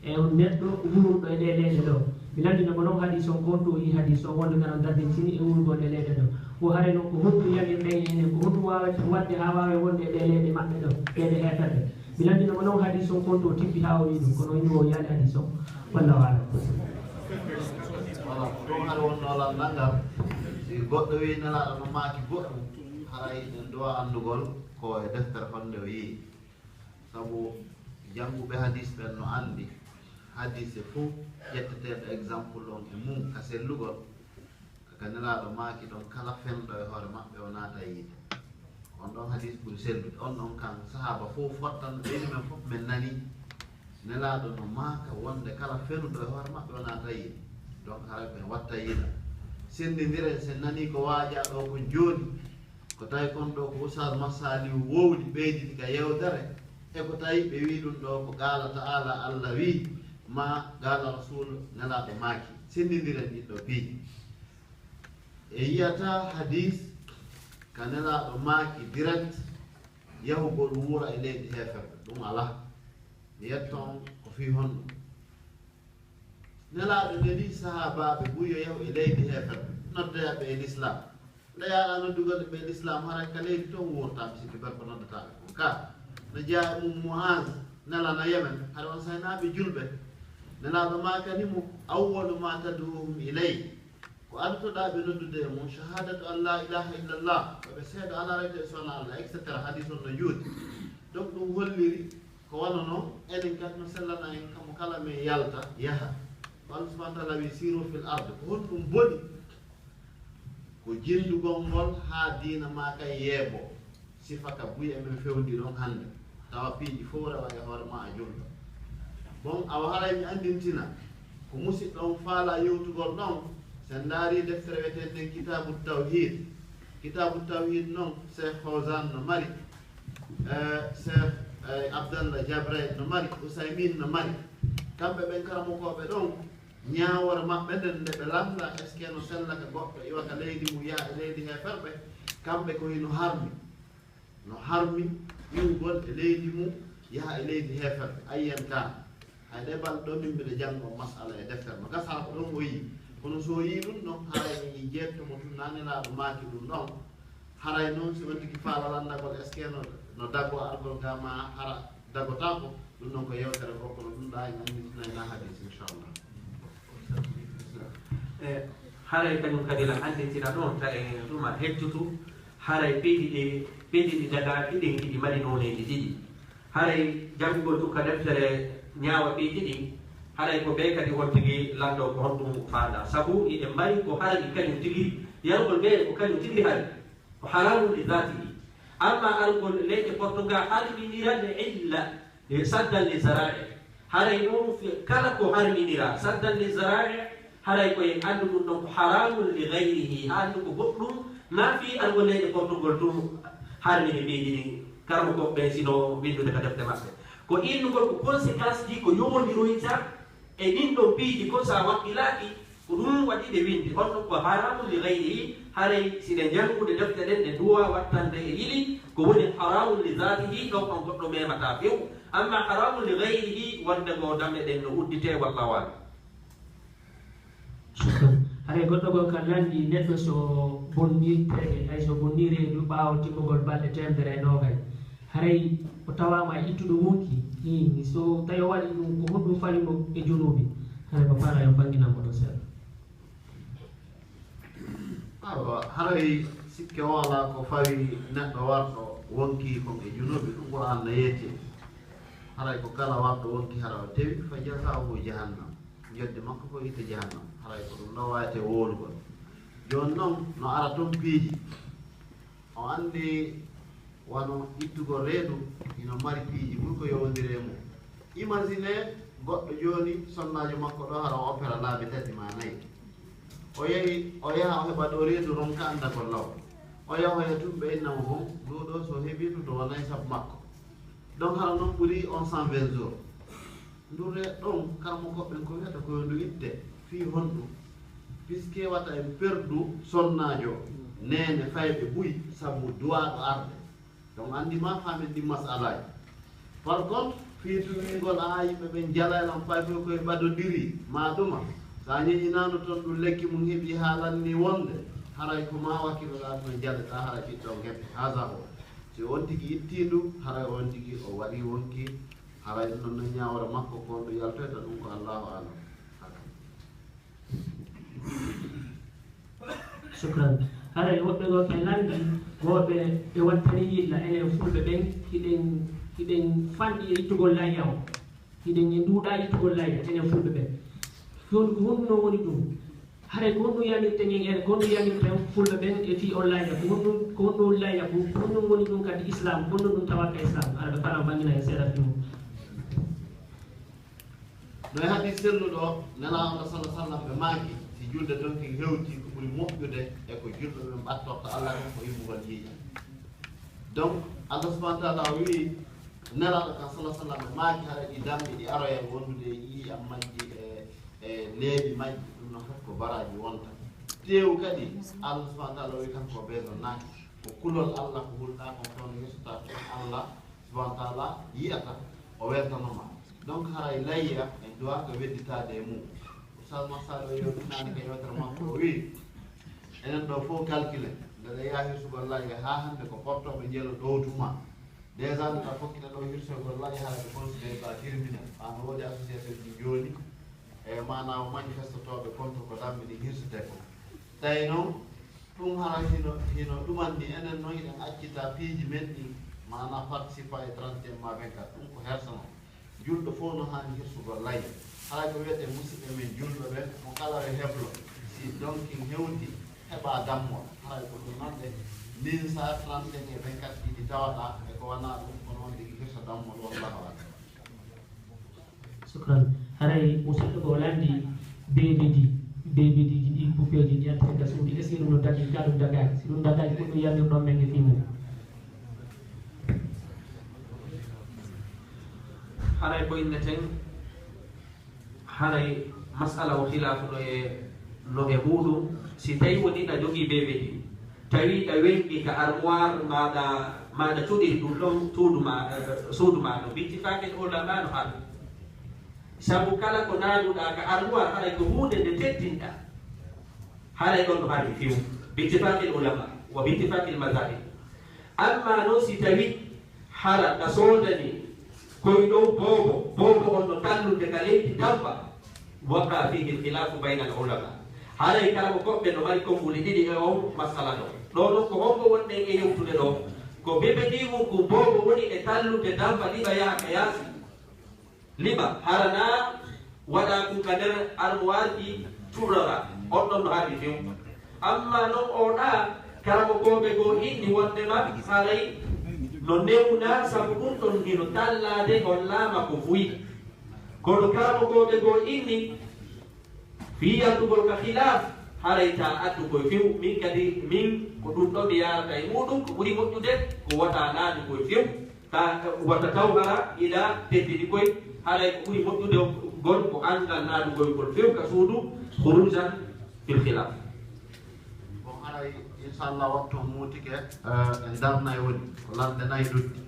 e on neɗɗo wurunɗo e ɗee leyɗe ɗoo. Mi lanndina mo non hadiis on, ko on to o yii hadiis on, wonde kala danjintini e wurugol e leyɗe ɗoo. Wo haray non ko honɗum yamirɗen e enen, ko honɗum waaweten waɗde haa waawen wonde e ɗee leyɗe maɓɓe ɗoo, leyɗe heeferɓe? Mi lanndino mo non hadiis on, kon to o tippi haa o wi'i ɗum, kono o wi'i o yi'aali hadiis on. Wallahu a'lam. Ɗum hari wonno lanndal ngal. Si goɗɗo wi'i Nelaaɗo no maaki goɗɗum, haray en duwa anndugol ko e deftere honde o yi'i. Sabu jannguɓe hadiis ɓen no anndi hadiise fof ƴetteteeɗo exemple on e mum ka sellugol. Ka Nelaaɗo maaki ɗon, kala fenɗo e hoore maɓɓe o naata yiide. On ɗon hadiis ɓuri sellude. On ɗon kan sahaaba fof fottanno ɓeydi men fof men nani. Nelaaɗo no maaka wonde kala fenuɗo e hoore maɓɓe o naata yiide. Donc haray ɓen watta yiida. Senndindire sen nani ko waaja ɗo kon jooni. Ko tawi kon ɗo ko Oustaz Masaliou wowli ɓeyditi ka yewtere. E ko tawi ɓe wi ɗum ɗo ko qaala ta'ala, Allah wi, ma qaala rasul, Nelaaɗo maaki. Senndindiren ɗin ɗo piiji. E yiyata hadiis ka Nelaaɗo maaki direct yahugol wuura e leydi heeferɓe, ɗum alaa. Mi yetto on ko fii honɗum? Nelaaɗo neli sahaabaaɓe buy yo yahu e leydi heeferɓe, noddoya ɓe e lislaam. Nde yaaɗa noddugol ɓe e lislaam, haray ka leydi toon wuurtaa, mi sikki ber ko noddataa ɓe kon. Ka no jeyaa e mum Mu'aaz nelana Yemen, haray on saynaaɓe julɓe. Nelaaɗo maakani mo, "Awwalu ma tad'uuhum ilay." Ko artoɗaa ɓe noddude e mum, "Shahadatu an la ilaha illallah." Ko ɓe seeda alaa rewde e so wonaa Allah, et cetera. Hadis on no juuti. Donc ɗum holliri ko wano noon, enen kadi no sellana en kamo kala men yalta, yaha. Ko Allah subhanahu wa ta'ala wi, "Siru fil ard." Ko honɗum boni? Ko jindugol ngol haa diina maa kay yeebo. Sifa ka buy e men fewndi ɗon hannde. Tawa piiji fof rewa e hoore ma a julɗo. Bon, awa haray mi anndintina. Ko musiɗɗo on faala yewtugol ɗon, so en ndaari deftere wiyeteende nden Kitaabu Tawhid. Kitaabu Tawhid non, Cheikh Fawzan no mari, eh, Cheikh, eh, Abdallah Jabrail no mari, Usaymin no mari. Kamɓe ɓen karamokooɓe ɗon, ñaawoore maɓɓe nden nde ɓe lannda, est-ce que no sella ka goɗɗo iwa ka leydi mum yaha e leydi heeferɓe? Kamɓe ko hino harmi. No harmi iwgol e leydi mum yaha e leydi heeferɓe. Ayyan kan. Hay ɗe balɗe ɗo min mbiɗa janngo masala e deftere. No gasa ko ɗon o yii. Kono so o yii ɗum ɗon, haray mi yii jeetto mo tun naa Nelaaɗo maaki ɗum ɗon. Haray noon, si on tigi faala lanndagol, est-ce que no, no daggo argol ga ma hara daggotaako? Ɗum noon ko yewtere goo, kono ɗum ɗaa en annditinay na hadis, inchallah. E haray kañum kadi la anndintina ɗoon, ta e ɗuma heccutu, haray piiji ɗi, piiji ɗi daga ɗiɗi, ɗiɗi mari nooneeji ɗiɗi. Haray janngugol ɗum ka deftere ñaawa piiji ɗi, haray ko ɓee kadi on tigi lanndoo ko honɗum faandaa. Sabu iɗen mari ko haray kañum tigi, yarugol ɓee ko kañum tigi haray. Ko haramun li dhatihi. Amma argol leyɗe Portugal harminira nde illa, e saddan li zara'i. Haray ɗum fi-, kala ko harminira saddan li zara'i, haray ko en anndu ɗum ɗon ko haramun li ghayrihi, haa anndu ko goɗɗum, na fii argol leyɗe Portugal ɗum harmini piiji ɗin. Karmo ko ɓen sino winndude ka defte maɓɓe. Ko innugol ko conséquence ji ko yomondiroyta e ɗin ɗon piiji kon, so a wakkilaaki, ko ɗum waɗi ɓe winndi. Honno ko haramun li ghayrihi, haray si ɗe njanngude defte ɗen, ɗe duwa wattande e yili, ko woni haramun li dhatihi, ɗon on goɗɗo memata few. Amma haramun li ghayrihi, wonde ngo damɗe ɗen no uddite, wallahu a'lam. Shukran. Haray goɗɗo goo ka lanndi neɗɗo so bonnii teege, hay so bonnii reedu ɓaawo timmugol balɗe teemedere e noogay, haray o tawaama e ittuɗo wonki, hii, so tawi o waɗi ɗum, ko honɗum fawi mo e junuubi? Haray ko faala yo bannginan mo ɗo seeɗa. Awa, haray sikke walaa ko fawi neɗɗo warɗo wonki kon e junuubi, ɗum Qur'aan no yetti. Haray ko kala warɗo wonki hara o tewi, fa jazaa'uhu jahannam. Jodde makko ko yiite jahannam. Haray ko ɗum ɗo waawetee wowlugol. Jooni non, no ara toon piiji. O anndi wano ittugol reedu hino mari piiji ɓuri ko yowondiri e mum. Imagine goɗɗo jooni sonnaajo makko ɗo hara o opéra laabi tati maa nayi. O yehi, o yaha o heɓa ɗo reedu ronka anndagol law. O yahoya tun ɓe inna mo bon, ɗo ɗo so heɓii tun to wonay sabu makko. Donc hara non ɓuri on cent vingt jours. Ndure ɗon, karamokooɓe ɓen ko wiyata ko yo ndu itte, fii honɗum? Puisque wata en perdu sonnaajo, neene, fayɓe buy, sabu duwaaɗo arde. Donc anndi ma faamen ɗin masalaaji. Par contre, fii tun wi'ugol, "Aa, yimɓe ɓen jalay lan, pay foy koye ɓadondiri, maa ɗuma." So a ñeñinaano ton ɗum lekki mum heɓi haa lanni wonde, haray ko maa wakkiloɗaa ɗum e jaleɗaa, haray ɓiɗɗo on heɓi. Haza huwa. Si on tigi ittii ndu, haray on tigi o waɗii wonki, haray ɗum ɗon no ñaawore makko ko on ɗum yaltoyta ɗum ko Allahu a'lam. Haka. Shukran. Haray woɓɓe goo ke lanndi, woɓɓe ɓe wattani yilla, enen fulɓe ɓen, hiɗen, hiɗen fanɗi e ittugol layya o. Hiɗen e nduuɗa ittugol layya, enen fulɓe ɓen. Jooni ko honɗum non woni ɗum? Haray ko honɗum yamirten en, en, ko honɗum yamirten fulɓe ɓen e fii on layya? Ko honɗum, ko honɗum layya? Ko, ko honɗum woni ɗum kadi Islam? Ko honɗum ɗum tawa ka Islam? Hara ɓe faala bannginaa en seeɗa fii mum. No e hadiis selluɗo, Nelaaɗo Allah sallallaahu alayhi wa sallam ɓe maaki, si julde ton kin hewti, ko ɓuri moƴƴude e ko julɓe ɓen ɓattorta Allah kon ko immugol ƴiiƴam. Donc, Allah subhaanahu wa ta'aalaa o wi'i, Nelaaɗo kan sallallaahu alayhi wa sallam ɓe maaki, hara ɗi damɗi ɗi aroyay wondude e ƴiiƴam majji e, e leeɓi majji, ɗum ɗon fof ko baraaji wonta. Teewu kadi, Allah subhaanahu wa ta'aalaa o wi'i kanko o beesonnaaki. Ko kulol Allah ko hulɗaa kon, kono yesotaa ko Allah subhaanahu wa ta'aalaa yi'ata, o weltano ma. Donc haray layya en duwaaka wedditaade e mum. Oustaz Massar o yewtinaani ka yewtere makko, o wi'i, enen ɗo fof calculé, nde ɗa yaha hirsugol layya haa hannde ko portooɓe njelo ɗowtu ma. Déjà nde ɗa fokkita ɗo hirsugol layya, haray ko considéré ko a criminel. Ɓay no woodi association ji jooni, E maanaa o manifestotooɓe contre ko ɗam miɗen hirsude ko. Tawi noon, ɗum hara hino, hino ɗumanni enen noon, hiɗen accita piiji men ɗi, maanaa participa e trente et un ma vingt-quatre, ɗum ko hersa noon. Julɗo fof no haani hirsugol lay. Haray ko wiyetee musidɓe men julɓe ɓen, mo kala yo heblo, si donkin hewti, heɓa dammol. Haray ko ɗum noon ɗe, min sa trente et un e vingt-quatre ɗiɗi tawaɗa e ko wanaa ɗum, ko noon ɗi hirsa dammol, wallahu a'lam. Sukran. Haray musidɗo ko o lanndi bebedi, bebediji ɗi, bufeeji ɗi yaltata ka suudu, est-ce que ɗum no daggi, ka ɗum daggaaki? Si ɗum daggaaki, ko ɗum yaltirɗon men e fii mum? Haray ko inneten, haray masala o khilaafu no e, no e muuɗum, si tawi woni na jogii bebedi, tawi ɗa weñɗi ka armoire maɗa, maɗa cuɗi ɗum ɗon suudu ma, suudu ma ɗon, bittifaakil ulama no haɗi. Sabu kala ko naanuɗa ka armoire, haray ko huunde nde teddinɗa, haray ɗon no haɗi fiw, bittifaakil ulama wa bittifaakil mazahib. Amma noon si tawi hara ɗa soodani koy ɗow boobo, boobo on no tallude ka leydi damba, waqa fihi lkhilafu bayna al ulama. Haray kala ko koɓɓe no mari konnguli ɗiɗi e on masala ɗo. Ɗo ɗon ko hombo wonɗen e yewtude ɗo? Ko bebe ɗi mum ko boobo woni e tallude damba liɓa yaha ka yaasi. Liɓa hara na waɗa ɗum ka nder armoire ki cuurora, on ɗon no haɗi few. Amma non o ɗa karamokooɓe goo inni wondema haray no newna, sabu ɗum ɗon hino tallaade hollaama ko fuyi. Kono karamokooɓe goo inni fii yaddugol ka khilaaf, haray ta addu koye few. Min kadi, min ko ɗum ɗo mi yaarata e muuɗum, ko ɓuri moƴƴude ko wota naadu koye few. Ka wata taw hara ila teddini koy, haray ko ɓuri moƴƴude gol ko angal naadugol gol few ka suudu, khurujan fil khilaf. Bon, haray inchallah waktu on muutike, eh, en darnay woni ko lamɗe nayi duddi.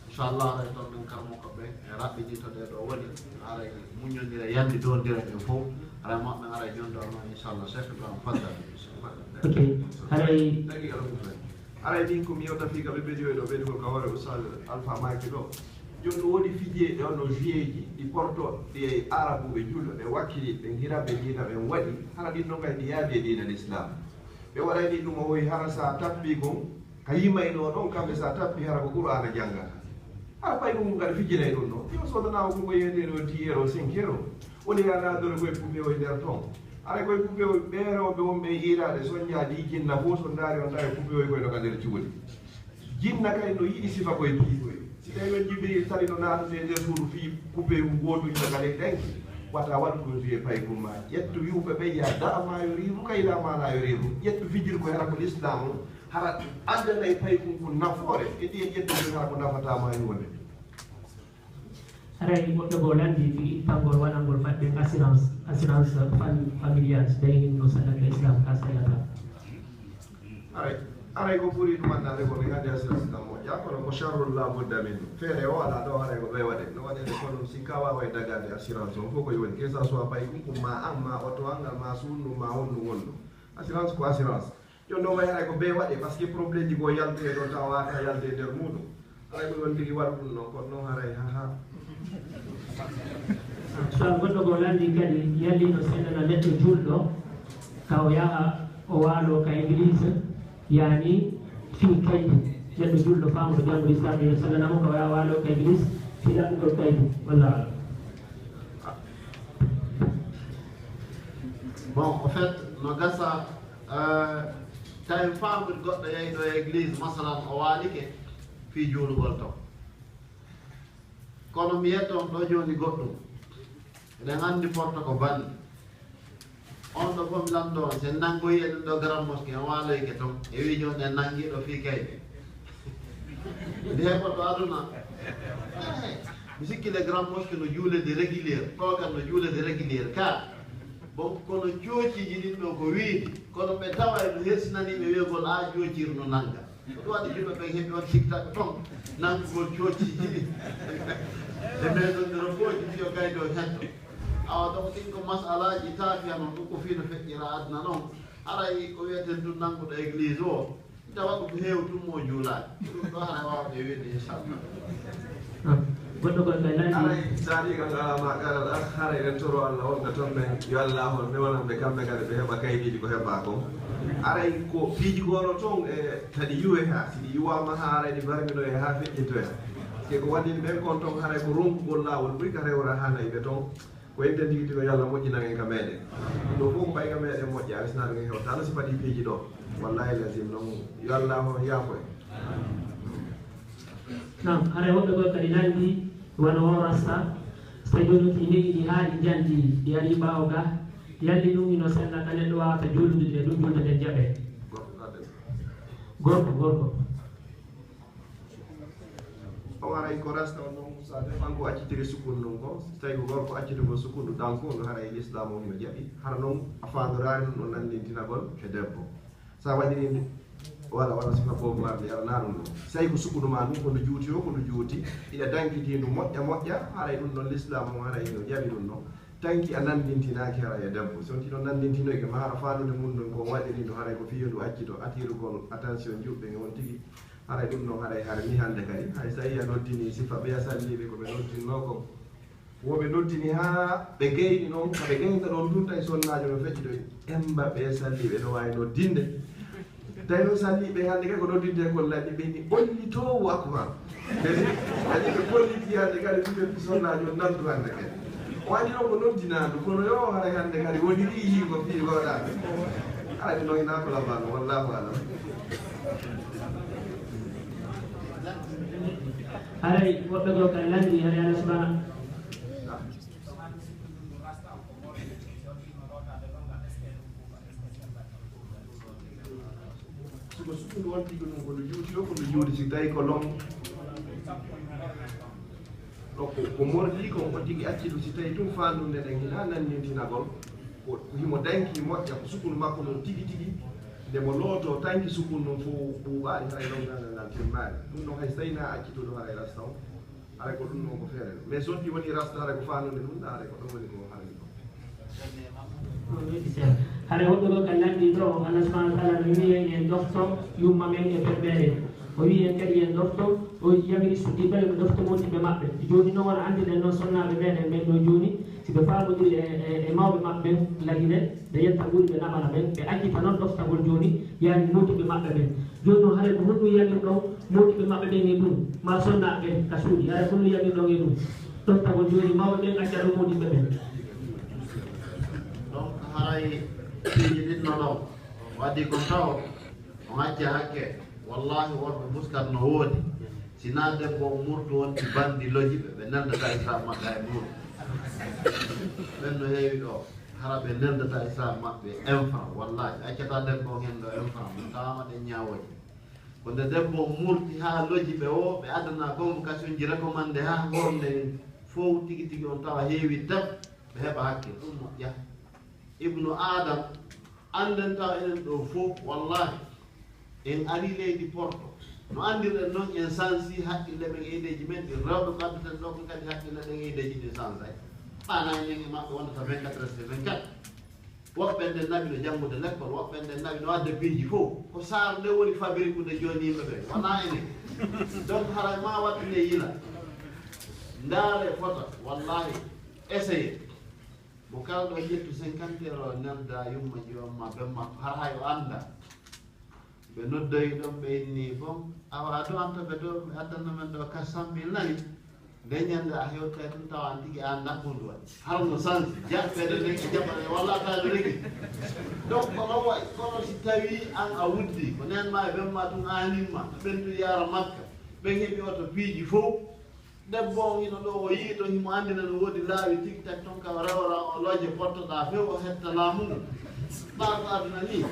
Inchallah haray toon min karmo ko ɓe e raɓɓiɗi to ɗe ɗo woni, haray muññondira yandi dondira ɓe fof, haray moɓɓe haray jondo ma inchallah Cheikh Ibrahim Fadda. Ok, haray Haray min ko mi yewta fii ka ɓe ɓeɗi ɗo ɓeɗugol ka hoore Oustaz Alpha Maki ɗo. Jooni ɗo woodi fijeeji ɗe wonno joueeji ɗi porto ɗi arabuɓe julɓe ɓe wakkili ɓen hiraɓe diina ɓen waɗi hara ɗin ɗon kay ɗi yaadi e diina l'islam. Ɓe waɗayni ɗum o woyi hara sa tappi kon ka yimayno ɗon kamɓe sa tappi hara ko Qur'aana janngata. Hara pay ko ngun kadi fijjinay ɗum ɗo. Yo sodanaama ko ko yeeteeri o dix euro cinq euro. Woni ya naadore koye pupe o e nder ton. Haray koye pupe o ɓee rewɓe wonɓe e iiraade soññaade jinna fof so ndaari on tawi pupe o e koye no ka nder cuuɗi. Jinna kay no yiɗi sifa koye piigoye. Si tawi on Jibril tari no naatude e nder suudu fii pupe ngu gootu ina ka ley ɗenki, wata waɗu ɗum wiye paykun ma. Ƴettu wi'uɓe ɓe ya da'a ma yuribuka ila ma la yuribu. Ƴettu fijir ko hara ko l'islam on. Hara addanay paykun kun nafoore e ɗiye ƴettu hara ko nafata ma yonde. Haray goɗɗo goo lanndii fii ittangol waɗangol baɗɗen assurance, assurance fam- familiale, so tawii no sadaka Islam ka sellata. Haray haray ko ɓuri ɗum anndaade ko min anndi assurance kam moƴƴa kono ko charrun la budda min feere o alaa ɗo haray ko ɓe waɗe no waɗede kono si ka waaway dagande assurance on fof ko yoni que ça soit paykun kun ma an ma oto an ngal ma suunnu ma honnu wonnu. Assurance ko assurance. Jooni noon wayi hay ko bee waɗee par ce que problème ji goo yaltoyee ɗoon tawa waata yalde e nder muuɗum. Haray ko ɗoon tigi waɗa ɗum noon kono noon haray haha. Tawa goɗɗo goo lanndii kadi yalli no sellana neɗɗo juulɗo ka o yaha o waaloo ka église, yaani fii kaydi. Neɗɗo juulɗo faamuɗo janngude Islam yo sellana mo ka o yaha waaloo ka église fii ɗaɓɓugol kaydi. Wallahu a'lam. Bon, au fait no gasa tawi faamude goɗɗo yehi ɗo e église masalan o waalike fii juulugol ton. Kono mi yetto on ɗo jooni goɗɗum. Eɗen anndi porto ko banndi. On ɗo fof mi lanndo on, si en nanngoyi eɗen ɗo Grand Mosquée en waaloyke toon e wii jooni en nanngi ɗo fii kayɓe. Nde heɓoto aduna. Mi sikki le Grand Mosquée no juulede régulier, ɗo kam no juulede régulier ka. Bon, kono coociiji ɗin ɗo ko wiidi, kono ɓe tawa e no hersinanii ɓe wiyegol aa coociiru no nannga. Ko ɗum waɗi yimɓe ɓen heɓi on siktaɓe toon nanngugol coociiji ɗi. E meɗon robooji mbiyo kaydi o hetto. Awa donc ɗin ko masalaaji taafiya noon ɗum ko fii no feƴƴira aduna noon. Haray ko wiyeten ɗum nannguɗo église o. Tawa ko heew tun mo juulaani. Ɗum ɗo hara waawde wiide inchallah. Goɗɗo goɗɗo e nandi. Aray, sadiq, an ala ma qala al akh, haray en toro Allah wonɓe toon ɓen, yo Allah hol, mi wonan ɓe kamɓe kadi ɓe heɓa kaydiiji ko heɓa kon. Aray ko piiji goro toon e kadi yuwe ha, si ɗi yuwama ha, aray ɗi barminoye ha feƴƴintoya. Ke ko waɗin ɓen kon toon, haray ko ronkugol laawol ɓuri ka rewra hanay ɓe toon. Ko enten tigi tigi, yo Allah moƴƴinan en ka meɗen. Ɗum ɗo fof ko ɓay ka meɗen moƴƴa, alisnaaɗo ngen hewta no si faɗi piiji ɗo. Wallahi lazim noon, yo Allah on yaafo en. Naam, haray woɓɓe goo kadi nanndi wano o rasta, so tawi jooni ki ne'i ɗi haa ɗi njanndi, ɗi arii ɓaawo ga, yalli ɗum ino sella ka neɗɗo waawata juulude ɗe, ɗum julde nden jaɓe. Gorko ka debbo. Gorko, gorko. On haray ko rasta on noon, so a defan ko accitiri sukundu on ko, so tawi ko gorko accitugol sukundu ɗan ko, no haray l'islam on no jaɓi. Hara noon a faandoraani ɗum ɗo nanndintinagol e debbo. So a waɗiri nde, wala, wala sifa boobu marde, aɗa naa ɗum ɗo. So tawi ko sukundu ma ndun, ko ndu juuti o, ko ndu juuti, iɗa dankiti ndu moƴƴa, moƴƴa, haray ɗum ɗon l'islam on haray no jaɓi ɗum ɗo. Tanki a nanndintinaaki haray e debbo. Si on tino nanndintinoyke ma hara faandude mun ndun ko waɗiri ndu haray ko fii yo ndu accito, attirugol attention juɓɓe nge on tigi. Haray ɗum noon, haray, haray ni hannde kadi, hay so tawi a noddini sifa ɓe a salliiɓe ko ɓe noddinnoo kon. Wo ɓe noddini haa ɓe gayni noon, ka ɓe gaynta ɗoon tun, tawi sonnaajo no feƴƴitoy, emba ɓe salliiɓe no waawi noddinde. Tawi noon salliiɓe hannde kadi ko noddinte kon lanni, ɓe ni, "Allahu akbar." Kadi, kadi ɓe kolliti hannde kadi, ɗum ɓe sonnaajo nantu hannde kadi. O waɗi noon ko noddinaandu, kono yo haray hannde kadi woniri yiingo fii gooɗaaɓe. Haray ɗum noon hinaa ko labano, wallahu alam. Haray woɓɓe goo kadi lanndi, haray Allah subhanahu. Siko sukundu on tigi ɗum ko ndu juuti o, ko ndu juuti si tawi ko long. Ɗo ko, ko morli kon o tigi acci ɗum si tawi ɗum faandu nde ɗen hinaa nannintinagol. Ko, ko himo danki moƴƴa, ko sukundu makko non tigi tigi. Nde mo looto tanki sukundu non fof ɓuuɓaani, haray ɗon ngal ngal timmaani. Ɗum ɗon hay so tawi na accituɗo haray rasta on. Haray ko ɗum non ko feere. Mais so ɗi woni rasta, haray ko faandude ɗum, haray ko ɗon woni ko harmi ko. Haray woɓɓe ɗo ka lanndi ɗo, Allah subhanahu wa ta'ala no wi'i en, en ɗofto yumma men e berbeere. O wi'i en kadi en ɗofto, o yamiri suddiiɓe ɓe ɓe ɗofto moodiɓɓe maɓɓe. Jooni noon wona anndirɗen noon sonnaaɓe meɗen ɓen ɗo jooni, si ɓe faamodiri e, e, e mawɓe maɓɓe ɓen, lagine, ɓe yetta ɓuri ɓe naɓana ɓen, ɓe accita noon ɗoftagol jooni, yaani moodiɓɓe maɓɓe ɓen. Jooni noon, haray ko honɗum yamirɗon moodiɓɓe maɓɓe ɓen e ɗum, maa sonnaaɓe ɓen ka suuɗi? Haray ko honɗum yamirɗon e ɗum? Ɗoftagol jooni mawɓe ɓen acca ɗo moodiɓɓe ɓen. Donc, haray piiji ɗin no ɗon. Waɗi ko taw, on acca hakke. Wallahi, worɓe Muskat no woodi. Si naa debbo on murtu on ti bandi loji ɓe, ɓe neldata islam maɓɓe hay muru. Ɓen no heewi ɗo. Hara ɓe neldata islam maɓɓe enfant. Wallahi, ɓe accata debbo on hen ɗo enfant. Mo tawama ɗen ñaawooji. Ko nde debbo on murti haa loji ɓe o, ɓe addana convocation ji recommandé haa hornde fow tigi tigi on tawa heewi tab, ɓe heɓa hakkil. Ɗum moƴƴa. Ibnu Adam, annden tawa enen ɗo fow, wallahi, en ari leydi Porto. No anndirɗen noon, en sansi haqqille men e ideeji men ɗin. Rewɓe ko addaten ɗo kon kadi haqqille ɗen e ideeji ɗin sansay. Ɓaana enen e maɓɓe wondata vingt-quatre heures sur vingt-quatre. Woɓɓe nden naɓi no janngude lekkol, woɓɓe nden naɓi no adda piiji fow. Ko saar nde woni fabrique nde jooni yimɓe ɓe, wonaa enen. Donc, haray ma waɗtu nde yila. Ndaare fota, wallahi, essayé. Mo kala ɗo ƴettu cinquante euro nelda yumma joom ma, ben makko, har hay o annda. Ɓe noddoyi ɗon, ɓe inni fof, awa, a du'anta ɓe ɗo, ɓe addanno men ɗo quatre cent mille nani. Nde ñande a hewtay ɗum tawa an tigi a annda ko ndu waɗi. Hara no sansi, jaɓɓeede nden e jaɓɓere walla taade regi. Donc, kono wayi, kono si tawi an a wuddi, ko neen ma e ben ma ɗum aanin ma, ɓen ɗum yaara Makka, ɓen heɓi oto piiji fow. Debbo on hino ɗo, o yii ɗo, himo anndi no woodi laawi tik tak ton ka rewra, o looje pottoɗaa few, o hetta laamu ngu. Ɓaa ko aduna ni,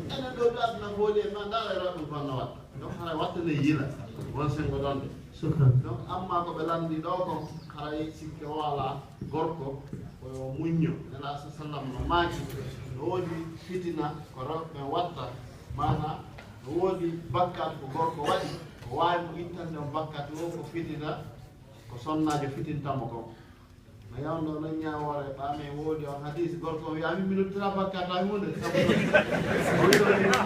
enen ɗo ɓe aduna fooli e ma, ndaara e ɗum fanno watta. Donc, haray watta ne yila, won sengo ɗon de. Shukran. Donc, amma ko ɓe lanndi ɗo kon, haray sikke o alaa, gorko, ko yo muñño. Nela sa sallam no maaki, no woodi fitina, ko rewɓe ɓen watta, maana, no woodi bakkat ko gorko waɗi, ko waawi mo ittande on bakkat o, ko fitina, ko sonnaajo fitintamo kon. No yawno non ñaawoore ɓaame woodi on hadis, gorko o wiya, "Min mi luttira bakkat hay huunde." Sabu o wiya, o wiya,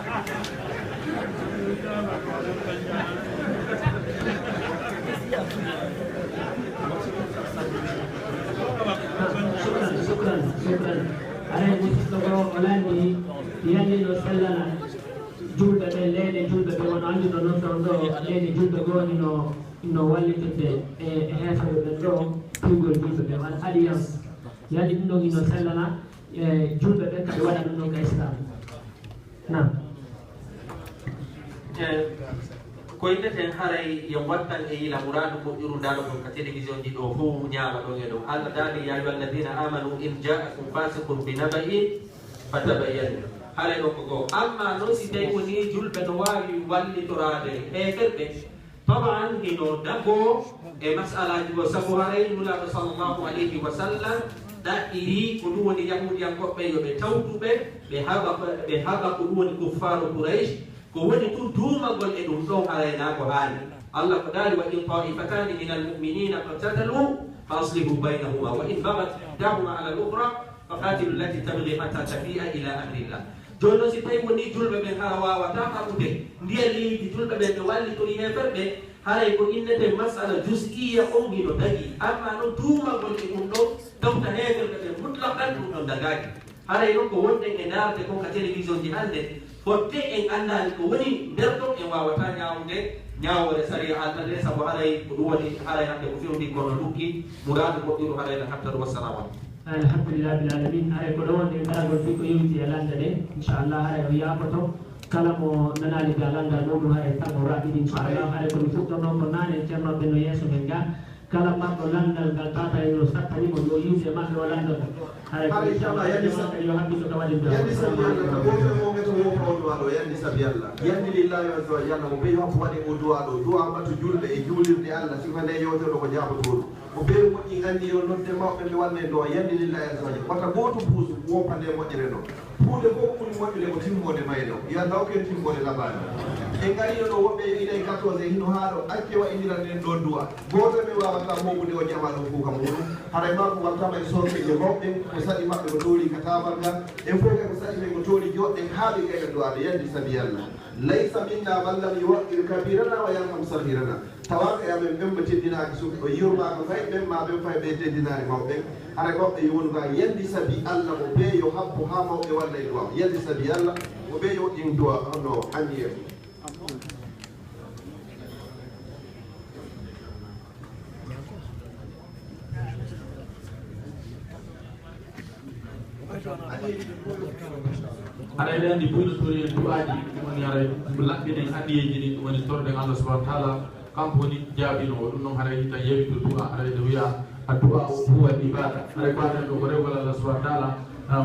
Leyɗe julɓe ɓe, wono annduɗo noon ɗon ɗo, leyɗe julɓe goo ino, ino wallitirde e, e heeferɓe ɓen ɗo, piygol julɓe ɓe, wal alliance. Yaani ɗum ɗon ino sellana, e, julɓe ɓen kadi waɗa ɗum ɗon ka Islam. Naam. E, ko inneten haray yo wattan e yila muraadu moƴƴuru ndaaro ɗon ka télévision ji ɗo fow ñaama ɗon e ɗon. Allah daali, "Ya ayyuha alladina amanu in jaakum fasiqun bi naba'in fatabayyanu." Haray ɗon ko goo. Amma noon si tawi woni julɓe no waawi wallitoraade heeferɓe, taban hino dagoo e masalaaji goo. Sabu haray Nulaaɗo sallallahu alayhi wa sallam ɗaɓɓiri ko ɗum woni Yahuudiyankooɓe yo ɓe tawtu ɓe, ɓe haɓa, ɓe haɓa ko ɗum woni kuffaaru Quraysh. Ko woni tun duumagol e ɗum ɗon haray naa ko haani. Allah ko daali, "Wa in ta'ifatani min almu'minina iqtatalu fa aslihu baynahuma wa in baghat ihdahuma ala al-ukhra fa qatilu allati tabghi hatta tafi'a ila amrillah." Jooni noon si tawi woni julɓe ɓen hara waawataa haɓude ndiya leydi julɓe ɓen ɓe wallitori heeferɓe, haray ko innete masala juz'iyya on hino dagii. Amma noon duumagol e ɗum ɗon tawta heeferɓe ɓen mutlaqan ɗum ɗon dagaaki. Haray noon ko wonɗen e ndaarde kon ka télévision ji hannde, fotte en anndaali ko woni nder ɗon, en waawataa ñaawude ñaawoore sariya altade, sabu haray ko ɗum woni haray hannde ko fewndi kono lukki muraadu moƴƴuru haray na hattaru. Wassalamu aleykum. Alhamdulillahi rabbil alamin. Haray ko ɗo wonɗen daragol fii ko yowiti e lannda ɗen. Inchallah haray o yaafoto kala mo nanaali ga lanndal muɗum haray tan o raɓɓiɗi inchallah. Haray ko mi fuɗɗorno ko naane ceernoɓe no yeeso men ga. Kala marɗo lanndal ngal tata en no sattani mo yo yiwde maɓɓe o lanndata. Haray ko inchallah yandi sabi yo hakkito ka waɗi du'a. Yandi sabi Allah ka goto mo ngeto wo ko du'a do yandi sabi Allah. Yandi lillahi azza wa jalla mo be yo waɗe o du'a do du'a matu julɓe e juulirde Allah sifa nde yewtoro ko jaabotoɗo. Ko be moƴƴi nganndi yo nodde mawɓe ɓe wanne du'a yandi lillahi azza wa jalla. Wata gooto buusu woppa nde moƴƴere ɗo. Huunde fof ko ɓuri moƴƴude ko timmoode mayde o. Yo Allah hokku en timmoode labaande. En ngarii ɗo woɓɓe yo ina e quatorze hino haa ɗo acce wa indiran en ɗoon du'a. Gooto men waawataa mooɓude o jamaa ɗo fof ka muuɗum. Haray maa ko wattaama e sookeeje mawɓe ko saɗi maɓɓe ko toori ka taabal ngal. En fof kay ko saɗi men ko toori jooɗɗen haa ɓe gayna du'aade yandi sabi Allah. Laysa minna man lam yuwaqqir kabirana wa yarham saghirana. Tawaaka e amen ɓen mo teddinaaki suɓi o yurmaaka fay ɓen ma ɓen fay ɓe teddinaani mawɓe ɓen. Hara goɗɗo yo wonu gaa yandi sabi Allah mo bee yo habbo haa mawɓe walla e du'a yandi sabi Allah mo bee yo woɗɗin du'a hono anniye mum. Haray ɓe anndi buynotori en du'aaji ɗum woni haray laɓɓinen anniyeeji ɗin ɗum woni torɗen Allah subhanahu wa taala. Kanko woni jaabinoowo ɗum ɗon haray tan yewito du'a haray nde wiya addu'a o huwa ibada haray ko aden ɗo ko rewgol Allah subhanahu wa taala.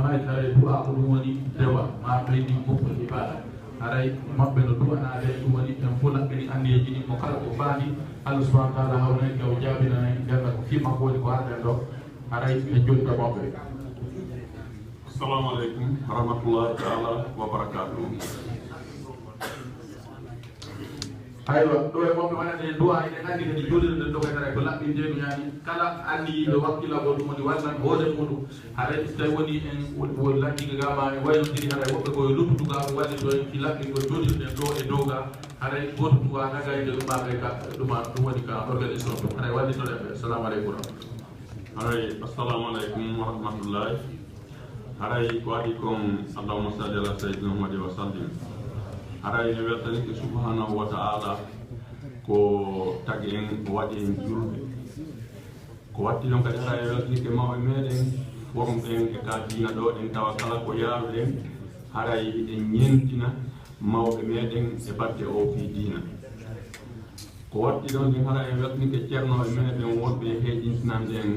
Mayka haray du'a ko ɗum woni dewa ma ɓeydi goppol ibada. Haray maɓɓe no du'anaade ɗum woni en fof laɓɓini anniyeeji ɗin mo kala ko faandi Allah subhanahu wa taala hawna en o jaabinana en ganda ko fii makko woni ko arden ɗo. Haray ɓe jotta maɓɓe. Assalamu aleykum warahmatullahi taala wabarakatuh. Aywa ɗo e moɓe waɗande en du'a eɗen anndi kadi juulirde ɗo kadi haray ko laɓɓinde ɗum yani kala anndi yiɗo wakkilagol ɗum woni wallan hoore muɗum. Haray so tawi woni en woni laggike ga ma en waynodiri haray woɓɓe koye luttudu ga ko wallito en ki laɓɓingol juulirde ɗo e dow ga. Haray goto du'a nagayde ɗum maɓe ka ɗuma ɗum woni ka organisation ɗum haray wallitoɗen ɓe. Assalamu aleykum warahmatullah. Haray assalamu aleykum warahmatullahi. Haray ko adi kon allahumma salli ala sayyidina muhammadin wa sallim. Haray mi weltanike subhanahu wa ta'ala ko tagi en o waɗi en julɓe. Ko watti ɗon kadi haray weltanike mawɓe meɗen forum ɗen e ka diina ɗo ɗen tawa kala ko yaaruɗen haray eɗen ñentina mawɓe meɗen e batte o fii diina. Ko watti ɗon ɗin hara en weltanike ceernooɓe men e ɓen wonɓe e heeƴintinande en